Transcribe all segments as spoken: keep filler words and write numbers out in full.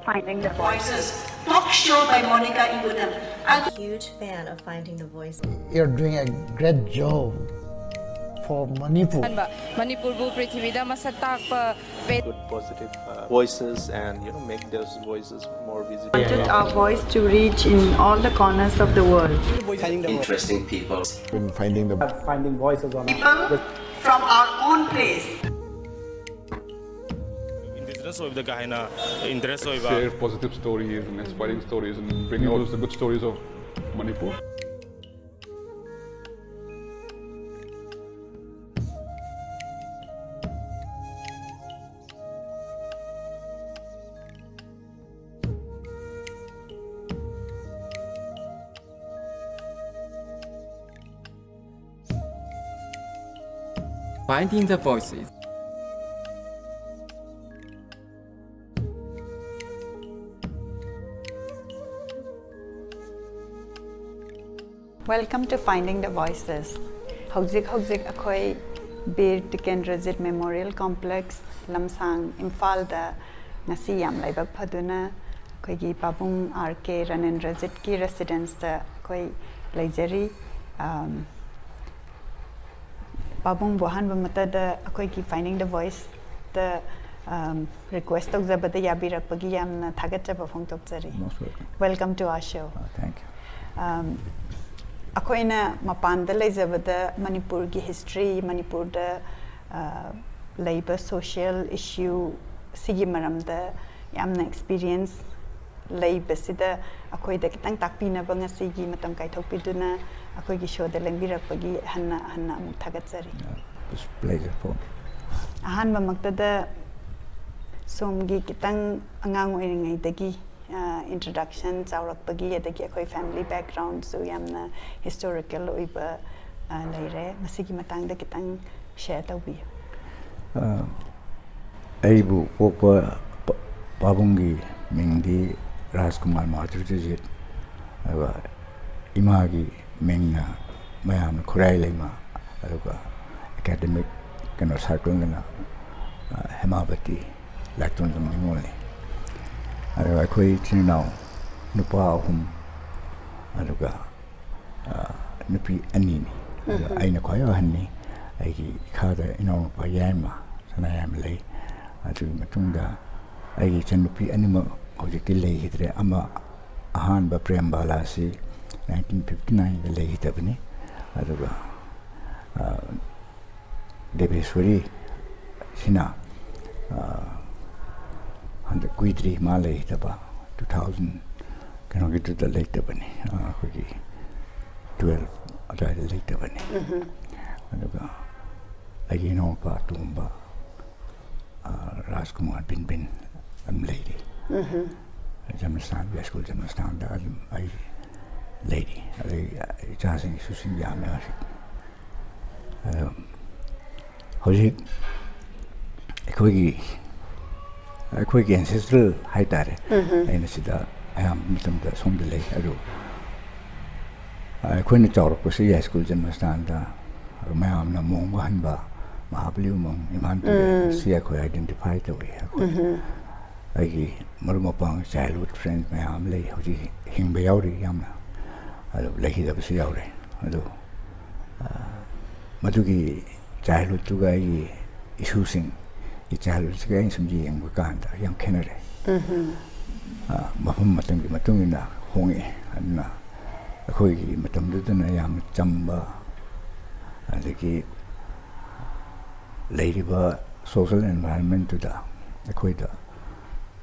Finding the Voices, talk show by Monica Igudam. And huge fan of Finding the Voice. You're doing a great job for Manipur. ꯃꯅꯤꯄꯨꯔꯕꯨ ꯄ꯭ꯔꯤꯊꯤꯕꯤꯗ ꯃꯁꯛ ꯇꯥꯛꯄ ꯄꯦ- Good positive uh, voices and you know make those voices more visible. Wanted our voice to reach in all the corners of the world. Interesting people. Been finding the Finding voices on people from our own place. Indigenous ꯑꯣꯏꯕꯗ ꯀꯥ ꯍꯦꯟꯅ interest ꯑꯣꯏꯕ Share positive stories and inspiring stories and bring out the good stories of Manipur. Finding the Voices. Welcome to Finding the Voices. ꯍꯧꯖꯤꯛ ꯍꯧꯖꯤꯛ ꯑꯩꯈꯣꯏ Bir Tikendrajit memorial complex, ꯂꯝꯁꯥꯡ, ꯏꯝꯐꯥꯜꯗ ꯉꯁꯤ ꯌꯥꯝ ꯂꯥꯏꯕꯛ ꯐꯗꯨꯅ ꯑꯩꯈꯣꯏꯒꯤ ꯄꯥꯕꯨꯡ ꯑꯥꯔ ꯀꯦ ꯔꯥꯅꯦꯟꯗ꯭ꯔꯖꯤꯠꯀꯤ ꯔꯦꯁꯤꯗꯦꯟꯁꯇ ꯑꯩꯈꯣꯏ ꯂꯩꯖꯔꯤ꯫ ꯑꯝ, ꯄꯥꯕꯨꯡꯕꯨ ꯑꯍꯥꯟꯕ ꯃꯛꯇꯗ ꯑꯩꯈꯣꯏꯒꯤ Finding the Voiceꯇ, ꯑꯝ, ꯔꯤꯀ꯭ꯋꯦꯁ ꯇꯧꯖꯕꯗ ꯌꯥꯕꯤꯔꯛꯄꯒꯤ ꯌꯥꯝꯅ ꯊꯥꯒꯠꯆꯕ ꯐꯣꯡꯗꯣꯛꯆꯔꯤ꯫ Most welcome. Welcome to our show. Uh, thank you. ꯑꯝ, ꯑꯩꯈꯣꯏꯅ ꯃꯄꯥꯟꯗ ꯂꯩꯖꯕꯗ ꯃꯅꯤꯄꯨꯔꯒꯤ ꯍꯤꯁꯇ꯭ꯔꯤ, ꯃꯅꯤꯄꯨꯔꯗ, ꯑ, ꯂꯩꯕ ꯁꯣꯁꯤꯌꯦꯜ ꯏꯁꯨ ꯁꯤꯒꯤ ꯃꯔꯝꯗ ꯌꯥꯝꯅ ꯑꯦꯛꯁꯄꯤꯔꯤꯌꯦꯟꯁ ꯂꯩꯕꯁꯤꯗ ꯑꯩꯈꯣꯏꯗ ꯈꯤꯇꯪ ꯇꯥꯛꯄꯤꯅꯕ ꯉꯁꯤꯒꯤ ꯃꯇꯝ ꯀꯥꯏꯊꯣꯛꯄꯤꯗꯨꯅ ꯑꯩꯈꯣꯏꯒꯤ ꯁꯣꯗ ꯂꯦꯡꯕꯤꯔꯛꯄꯒꯤ ꯍꯟꯅ ꯍꯟꯅ ꯑꯃꯨꯛ ꯊꯥꯒꯠꯆꯔꯤ꯫ It's a pleasure for me. ꯑꯍꯥꯟꯕꯃꯛꯇꯗ ꯁꯣꯝꯒꯤ ꯈꯤꯇꯪ ꯑꯉꯥꯡ ꯑꯣꯏꯔꯤꯉꯩꯗꯒꯤ, ꯑ, ꯏꯟꯇ꯭ꯔꯗꯛꯁꯟ, ꯆꯥꯎꯔꯛꯄꯒꯤ, ꯑꯗꯒꯤ ꯑꯩꯈꯣꯏ ꯐꯦꯃꯤꯂꯤ ꯕꯦꯛꯒ꯭ꯔꯥꯎꯟꯁꯨ ꯌꯥꯝꯅ ꯍꯤꯁꯇꯣꯔꯤꯀꯦꯜ ꯑꯣꯏꯕ, ꯑ, ꯂꯩꯔꯦ꯫ ꯃꯁꯤꯒꯤ ꯃꯇꯥꯡꯗ ꯈꯤꯇꯪ ꯁꯦꯌꯔ ꯇꯧꯕꯤꯌꯨ꯫ ꯑ, ꯑꯩꯕꯨ ꯄꯣꯛꯄ ꯄ- ꯄꯥꯕꯨꯡꯒꯤ ꯃꯤꯡꯗꯤ ꯔꯥꯖꯀꯨꯃꯥꯔ ꯃꯥꯙꯨꯔꯤꯖꯤꯠ, ꯑꯗꯨꯒ ꯏꯃꯥꯒꯤ ꯃꯤꯡꯅ ꯃꯌꯥꯝꯅ ꯈꯨꯔꯥꯏ ꯂꯩꯃ, ꯑꯗꯨꯒ ꯑꯦꯀꯥꯗꯃꯤꯛ ꯀꯩꯅꯣ ꯁꯥꯔꯀꯜꯗꯅ, ꯑ, ꯍꯦꯃꯥꯕꯇꯤ ꯂꯥꯏꯇꯣꯟꯖꯝ ꯅꯤꯉꯣꯜꯅꯤ꯫ ꯑꯗꯨꯒ ꯑꯩꯈꯣꯏ ꯏꯆꯤꯟ ꯏꯅꯥꯎ ꯅꯨꯄꯥ ꯑꯍꯨꯝ, ꯑꯗꯨꯒ, ꯑ, ꯅꯨꯄꯤ ꯑꯅꯤꯅꯤ꯫ ꯑꯗꯣ ꯎꯝ꯫ ꯑꯩꯅ ꯈ꯭ꯋꯥꯏ ꯑꯍꯟꯅꯤ꯫ ꯑꯩꯒꯤ ꯏꯈꯥꯗ ꯏꯅꯥꯎꯅꯨꯄꯥ ꯌꯥꯏꯃ, ꯁꯅꯥꯌꯥꯏꯃ ꯂꯩ꯫ ꯑꯗꯨꯒꯤ ꯃꯇꯨꯡꯗ ꯑꯩꯒꯤ ꯏꯆꯟꯅꯨꯄꯤ ꯑꯅꯤꯃꯛ ꯍꯧꯖꯤꯛꯇꯤ ꯂꯩꯈꯤꯗ꯭ꯔꯦ꯫ ꯑꯃ, ꯑꯍꯥꯟꯕ ꯄ꯭ꯔꯦꯝꯕꯥꯂꯥꯁꯤ nineteen fifty nineꯗ ꯂꯩꯈꯤꯗꯕꯅꯤ꯫ ꯑꯗꯨꯒ, ꯑ, ꯗꯦꯕꯦꯁꯣꯔꯤ ꯁꯤꯅ, ꯑ, ꯍꯟꯗꯛ ꯀꯨꯏꯗ꯭ꯔꯤ ꯃꯥ ꯂꯩꯇꯕ, two thousand ꯀꯩꯅꯣꯒꯤꯗꯨꯗ ꯂꯩꯇꯕꯅꯤ, ꯑ, ꯑꯩꯈꯣꯏꯒꯤ twelve ꯑꯗꯨꯋꯥꯏꯗ ꯂꯩꯇꯕꯅꯤ꯫ ꯎꯝꯍꯨꯝ꯫ ꯑꯗꯨꯒ ꯑꯩꯒꯤ ꯏꯅꯥꯎꯄꯥ ꯑꯇꯣꯝꯕ, ꯑ, ꯔꯥꯖꯀꯨꯃꯥꯔ ꯕꯤꯟ ꯕꯤꯟ ꯑꯗꯨꯝ ꯂꯩꯔꯤ꯫ ꯎꯝꯍꯨꯝ꯫ ꯖꯟꯃꯁꯊꯥꯟ, ꯌꯥꯏꯁ꯭ꯀꯨꯜ ꯖꯟꯃꯁꯊꯥꯟꯗ ꯑꯗꯨꯝ ꯑꯩ ꯂꯩꯔꯤ꯫ ꯑꯗꯩ ꯏꯆꯥꯁꯤꯡ ꯏꯁꯨꯁꯤꯡ ꯌꯥꯝꯃꯦ ꯍꯧꯖꯤꯛ꯫ ꯑꯗꯣ ꯍꯧꯖꯤꯛ ꯑꯩꯈꯣꯏꯒꯤ, ꯑꯩꯈꯣꯏꯒꯤ ancestral ꯍꯥꯏꯇꯥꯔꯦ꯫ ꯎꯝꯍꯨꯝ꯫ ꯑꯩꯅ ꯁꯤꯗ ꯑꯌꯥꯝꯕ ꯃꯇꯝꯗ ꯁꯣꯝꯗ ꯂꯩ꯫ ꯑꯗꯨ ꯑꯩꯈꯣꯏꯅ ꯆꯥꯎꯔꯛꯄꯁꯤ ꯌꯥꯏꯁ꯭ꯀꯨꯜ ꯖꯟꯃꯁꯊꯥꯟꯗ, ꯑꯗꯨ ꯃꯌꯥꯝꯅ ꯃꯣꯡ ꯋꯥꯍꯟꯕ, ꯃꯍꯥꯕꯂꯤ ꯎꯃꯪ, ꯏꯝꯐꯥꯜ ꯇꯨꯔꯦꯜ, ꯎꯝ꯫ ꯁꯤ ꯑꯩꯈꯣꯏ identify ꯇꯧꯏ꯫ ꯑꯩꯈꯣꯏ ꯎꯝꯍꯨꯝ꯫ ꯑꯩꯒꯤ ꯃꯔꯨꯞ ꯃꯄꯥꯡ childhood friend ꯃꯌꯥꯝ ꯑꯃ ꯂꯩ, ꯍꯧꯖꯤꯛ ꯍꯤꯡꯕ ꯌꯥꯎꯔꯤ ꯌꯥꯝꯅ, ꯑꯗꯨ ꯂꯩꯈꯤꯗꯕꯁꯨ ꯌꯥꯎꯔꯦ꯫ ꯑꯗꯨ, ꯑ, ꯃꯗꯨꯒꯤ childhoodꯇꯨꯒ ꯑꯩꯒꯤ ꯏꯁꯨꯁꯤꯡꯒꯤ childhoodꯁꯤꯒ ꯑꯩꯅ ꯁꯨꯝ ꯌꯦꯡꯕ ꯀꯥꯟꯗ ꯌꯥꯝ ꯈꯦꯠꯅꯔꯦ꯫ ꯎꯝꯍꯨꯝ꯫ ꯑ, ꯃꯐꯝ ꯃꯇꯝꯒꯤ ꯃꯇꯨꯡ ꯏꯟꯅ ꯍꯣꯡꯉꯛꯑꯦ꯫ ꯑꯗꯨꯅ ꯑꯩꯈꯣꯏꯒꯤ ꯃꯇꯝꯗꯨꯗꯅ ꯌꯥꯝꯅ ꯆꯝꯕ, ꯑꯗꯒꯤ ꯂꯩꯔꯤꯕ social environmentꯇꯨꯗ ꯑꯩꯈꯣꯏꯗ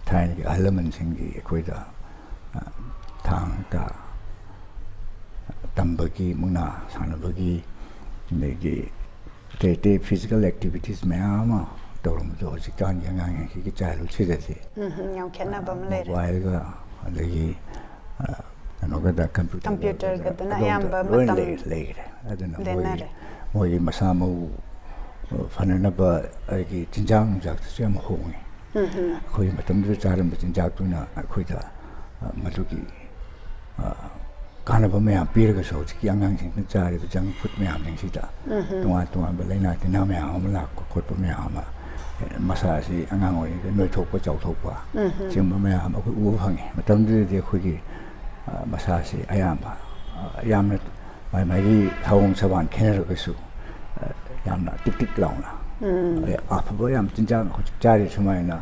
ꯊꯥꯏꯅꯒꯤ ꯑꯍꯜ ꯂꯃꯟꯁꯤꯡꯒꯤ ꯑꯩꯈꯣꯏꯗ, ꯑ, ꯊꯥꯡ ꯇꯥ ꯇꯝꯕꯒꯤ, ꯃꯨꯛꯅꯥ ꯁꯥꯟꯅꯕꯒꯤ, ꯑꯗꯒꯤ ꯑꯇꯩ ꯑꯇꯩ physical activities ꯃꯌꯥꯝ ꯑꯃ ꯇꯧꯔꯝꯕꯗꯣ ꯍꯧꯖꯤꯛꯀꯥꯟꯒꯤ ꯑꯉꯥꯡꯁꯤꯡꯁꯤꯒꯤ childhoodꯁꯤꯗꯗꯤ, ꯎꯝ, ꯌꯥꯝ ꯈꯦꯠꯅꯕ ꯑꯃ ꯂꯩꯔꯦ꯫ Mobileꯒ, ꯑꯗꯒꯤ, ꯑ, ꯀꯩꯅꯣꯒꯗ, computerꯒ, Computerꯒꯗꯅ ꯑꯗꯣꯝꯗ ꯑꯌꯥꯝꯕ ꯂꯣꯏꯅ ꯃꯇꯝ ꯂꯩ-, ꯂꯩꯈ꯭ꯔꯦ꯫ ꯑꯗꯨꯅ ꯃꯣꯏꯒꯤ, ꯂꯦꯟꯅꯔꯦ꯫ ꯃꯣꯏꯒꯤ ꯃꯁꯥ ꯃꯎ, ꯑ, ꯐꯅꯅꯕ ꯑꯩꯒꯤ ꯆꯤꯟꯖꯥꯛ ꯅꯨꯡꯖꯥꯛꯇꯁꯨ ꯌꯥꯝ ꯍꯣꯡꯉꯦ꯫ ꯎꯝ, ꯎꯝ꯫ ꯑꯩꯈꯣꯏꯒꯤ ꯃꯇꯝꯗꯨꯗ ꯆꯥꯔꯝꯕ ꯆꯤꯟꯖꯥꯛꯇꯨꯅ ꯑꯩꯈꯣꯏꯗ, ꯑ, ꯃꯗꯨꯒꯤ, ꯑ, ꯀꯥꯟꯅꯕ ꯃꯌꯥꯝ ꯄꯤꯔꯒꯁꯨ ꯍꯧꯖꯤꯛꯀꯤ ꯑꯉꯥꯡꯁꯤꯡꯅ ꯆꯥꯔꯤꯕ junk food ꯃꯌꯥꯝꯁꯤꯡꯁꯤꯗ ꯎꯝ, ꯎꯝ꯫ ꯇꯣꯉꯥꯟ ꯇꯣꯉꯥꯟꯕ ꯂꯥꯏꯅꯥ ꯇꯤꯟꯅꯥ ꯃꯌꯥꯝ ꯑꯃ ꯂꯥꯛꯄ ꯈꯣꯠꯄ ꯃꯌꯥꯝ ꯑꯃ ꯃꯁꯥꯁꯤ ꯑꯉꯥꯡ ꯑꯣꯏꯔꯤꯉꯩꯗ ꯅꯣꯏꯊꯣꯛꯄ, ꯆꯥꯎꯊꯣꯛꯄ, ꯁꯤꯒꯨꯝꯕ ꯃꯌꯥꯝ ꯑꯃ ꯑꯩꯈꯣꯏ ꯎꯕ ꯐꯪꯉꯤ꯫ ꯃꯇꯝꯗꯨꯗꯗꯤ ꯑꯩꯈꯣꯏꯒꯤ, ꯑ, ꯃꯁꯥꯁꯤ ꯑꯌꯥꯝꯕ, ꯑ, ꯌꯥꯝꯅ ꯃꯥꯏ ꯃꯥꯏꯒꯤ ꯁꯥꯑꯣꯡ ꯁꯕꯥꯟ ꯈꯦꯠꯅꯔꯒꯁꯨ, ꯑ, ꯌꯥꯝꯅ ꯇꯤꯛ ꯇꯤꯛ ꯂꯥꯎꯅ, ꯑ, ꯑꯐꯕ ꯌꯥꯝ ꯆꯤꯟꯖꯥꯛ ꯍꯧꯖꯤꯛ ꯆꯥꯔꯤ ꯁꯨꯃꯥꯏꯅ,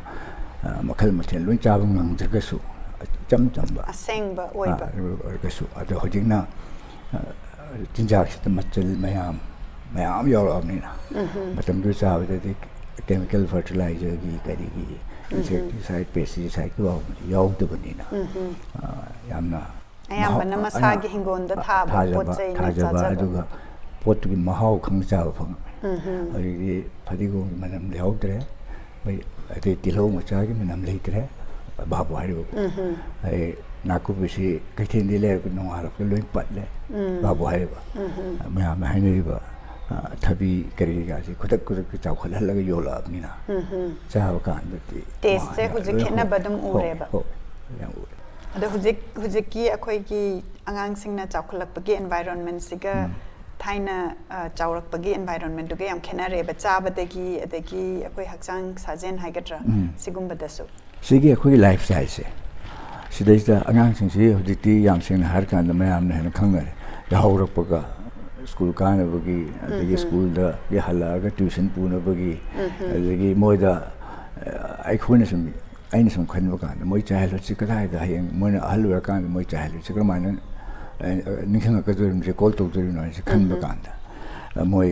ꯑ, ꯃꯈꯜ ꯃꯊꯦꯜ ꯂꯣꯏ ꯆꯥꯕ ꯉꯝꯗ꯭ꯔꯒꯁꯨ, ꯏꯆꯝ ꯆꯝꯕ, ꯑꯁꯦꯡꯕ ꯑꯣꯏꯕ꯫ ꯑ, ꯑꯣꯏꯔꯒꯁꯨ꯫ ꯑꯗꯣ ꯍꯧꯖꯤꯛꯅ, ꯑ, ꯆꯤꯟꯖꯥꯛꯁꯤꯗ ꯃꯆꯜ ꯃꯌꯥꯝ ꯃꯌꯥꯝ ꯌꯥꯎꯔꯛꯑꯕꯅꯤꯅ, ꯃꯇꯝꯗꯨ ꯆꯥꯕꯗꯗꯤ chemical fertilizerꯒꯤ, ꯀꯔꯤꯒꯤ, insecticide, pesticideꯀꯤ ꯌꯥꯎꯗꯕꯅꯤꯅ, ꯑ, ꯌꯥꯝꯅ ꯑꯌꯥꯝꯕꯅ ꯃꯍꯥꯎ-, ꯃꯁꯥꯒꯤ ꯑ, ꯍꯤꯡꯒꯣꯜꯗ ꯊꯥꯕ ꯊꯥꯖꯕ, ꯄꯣꯠ ꯆꯩꯅ ꯊꯥꯖꯕ, ꯆꯥꯖꯕ꯫ ꯑꯗꯨꯒ ꯄꯣꯠꯇꯨꯒꯤ ꯃꯍꯥꯎ ꯈꯪꯅ ꯆꯥꯕ ꯐꯪꯉꯦ꯫ ꯍꯧꯖꯤꯛꯇꯤ ꯐꯗꯤꯒꯣꯝꯒꯤ ꯃꯅꯝ ꯂꯩꯍꯧꯗ꯭ꯔꯦ, ꯑꯩꯈꯣꯏ ꯑꯗꯩ ꯇꯤꯜꯍꯧ ꯃꯆꯥꯒꯤ ꯃꯅꯝ ꯂꯩꯇ꯭ꯔꯦ, ꯚꯥꯞꯄꯨ ꯍꯥꯏꯔꯤꯕꯀꯣ꯫ ꯑꯩ ꯅꯥꯀꯨꯞꯄꯤꯁꯤ ꯀꯩꯊꯦꯜꯗꯤ ꯂꯩꯔꯛꯄ ꯅꯣꯡꯉꯥꯜꯂꯛꯄꯗ ꯂꯣꯏ ꯄꯠꯂꯦ, ꯚꯥꯞꯄꯨ ꯍꯥꯏꯔꯤꯕ꯫ ꯃꯌꯥꯝꯅ ꯍꯥꯏꯅꯔꯤꯕ, ꯑ, ꯊꯕꯤ ꯀꯔꯤ ꯀꯩꯀꯥꯁꯤ ꯈꯨꯗꯛ ꯈꯨꯗꯛꯇ ꯆꯥꯎꯈꯠꯍꯜꯂꯒ ꯌꯣꯜꯂꯛꯑꯕꯅꯤꯅ, ꯆꯥꯕ ꯀꯥꯟꯗꯗꯤ tasteꯁꯦ ꯃꯥꯅ ꯍꯧꯖꯤꯛ ꯂꯣꯏ ꯈꯦꯠꯅꯕ ꯍꯣ-, ꯑꯗꯨꯝ ꯍꯣ-, ꯎꯔꯦꯕ꯫ ꯍꯣ-, ꯌꯥꯝ ꯎꯔꯦ꯫ ꯑꯗꯣ ꯍꯧꯖꯤꯛ, ꯍꯧꯖꯤꯛꯀꯤ ꯑꯩꯈꯣꯏꯒꯤ ꯑꯉꯥꯡꯁꯤꯡꯅ ꯆꯥꯎꯈꯠꯂꯛꯄꯒꯤ environmentꯁꯤꯒ ꯊꯥꯏꯅ, ꯑ, ꯆꯥꯎꯔꯛꯄꯒꯤ environmentꯇꯨꯒ ꯌꯥꯝ ꯈꯦꯠꯅꯔꯦꯕ, ꯆꯥꯕꯗꯒꯤ, ꯑꯗꯒꯤ ꯑꯩꯈꯣꯏ ꯍꯛꯆꯥꯡ ꯁꯥꯖꯦꯜ ꯍꯥꯏꯒꯗ꯭ꯔꯥ, ꯁꯤꯒꯨꯝꯕꯗꯁꯨ꯫ ꯁꯤꯒꯤ ꯑꯩꯈꯣꯏꯒꯤ lifestyleꯁꯦ, ꯁꯤꯗꯩꯁꯤꯗ ꯑꯉꯥꯡꯁꯤꯡꯁꯤ ꯍꯧꯖꯤꯛꯇꯤ ꯌꯥꯝ ꯁꯦꯡꯅ ꯍꯥꯏꯔꯀꯥꯟꯗ ꯃꯌꯥꯝꯅ ꯍꯦꯟꯅ ꯈꯪꯅꯔꯦ꯫ ꯌꯥꯍꯧꯔꯛꯄꯒ ꯁ꯭ꯀꯨꯜ ꯀꯥꯅꯕꯒꯤ, ꯑꯗꯒꯤ ꯁ꯭ꯀꯨꯜꯗꯒꯤ ꯍꯜꯂꯛꯑꯒ tuition ꯄꯨꯅꯕꯒꯤ, ꯑꯗꯒꯤ ꯃꯣꯏꯗ, ꯑ, ꯑꯩꯈꯣꯏꯅ ꯁꯨꯝ, ꯑꯩꯅ ꯁꯨꯝ ꯈꯟꯕ ꯀꯥꯟꯗ ꯃꯣꯏ childhoodꯁꯤ ꯀꯗꯥꯏꯗ ꯍꯌꯦꯡ ꯃꯣꯏꯅ ꯑꯍꯜ ꯑꯣꯏꯔꯀꯥꯟꯗ ꯃꯣꯏ childhoodꯁꯤ ꯀꯔꯝꯍꯥꯏꯅ, ꯑ, ꯑ, ꯅꯤꯡꯁꯤꯡꯉꯛꯀꯗꯣꯔꯤꯕꯅꯣ, recall ꯇꯧꯗꯣꯔꯤꯕꯅꯣ ꯍꯥꯏꯁꯦ ꯈꯟꯕ ꯀꯥꯟꯗ, ꯑ, ꯃꯣꯏ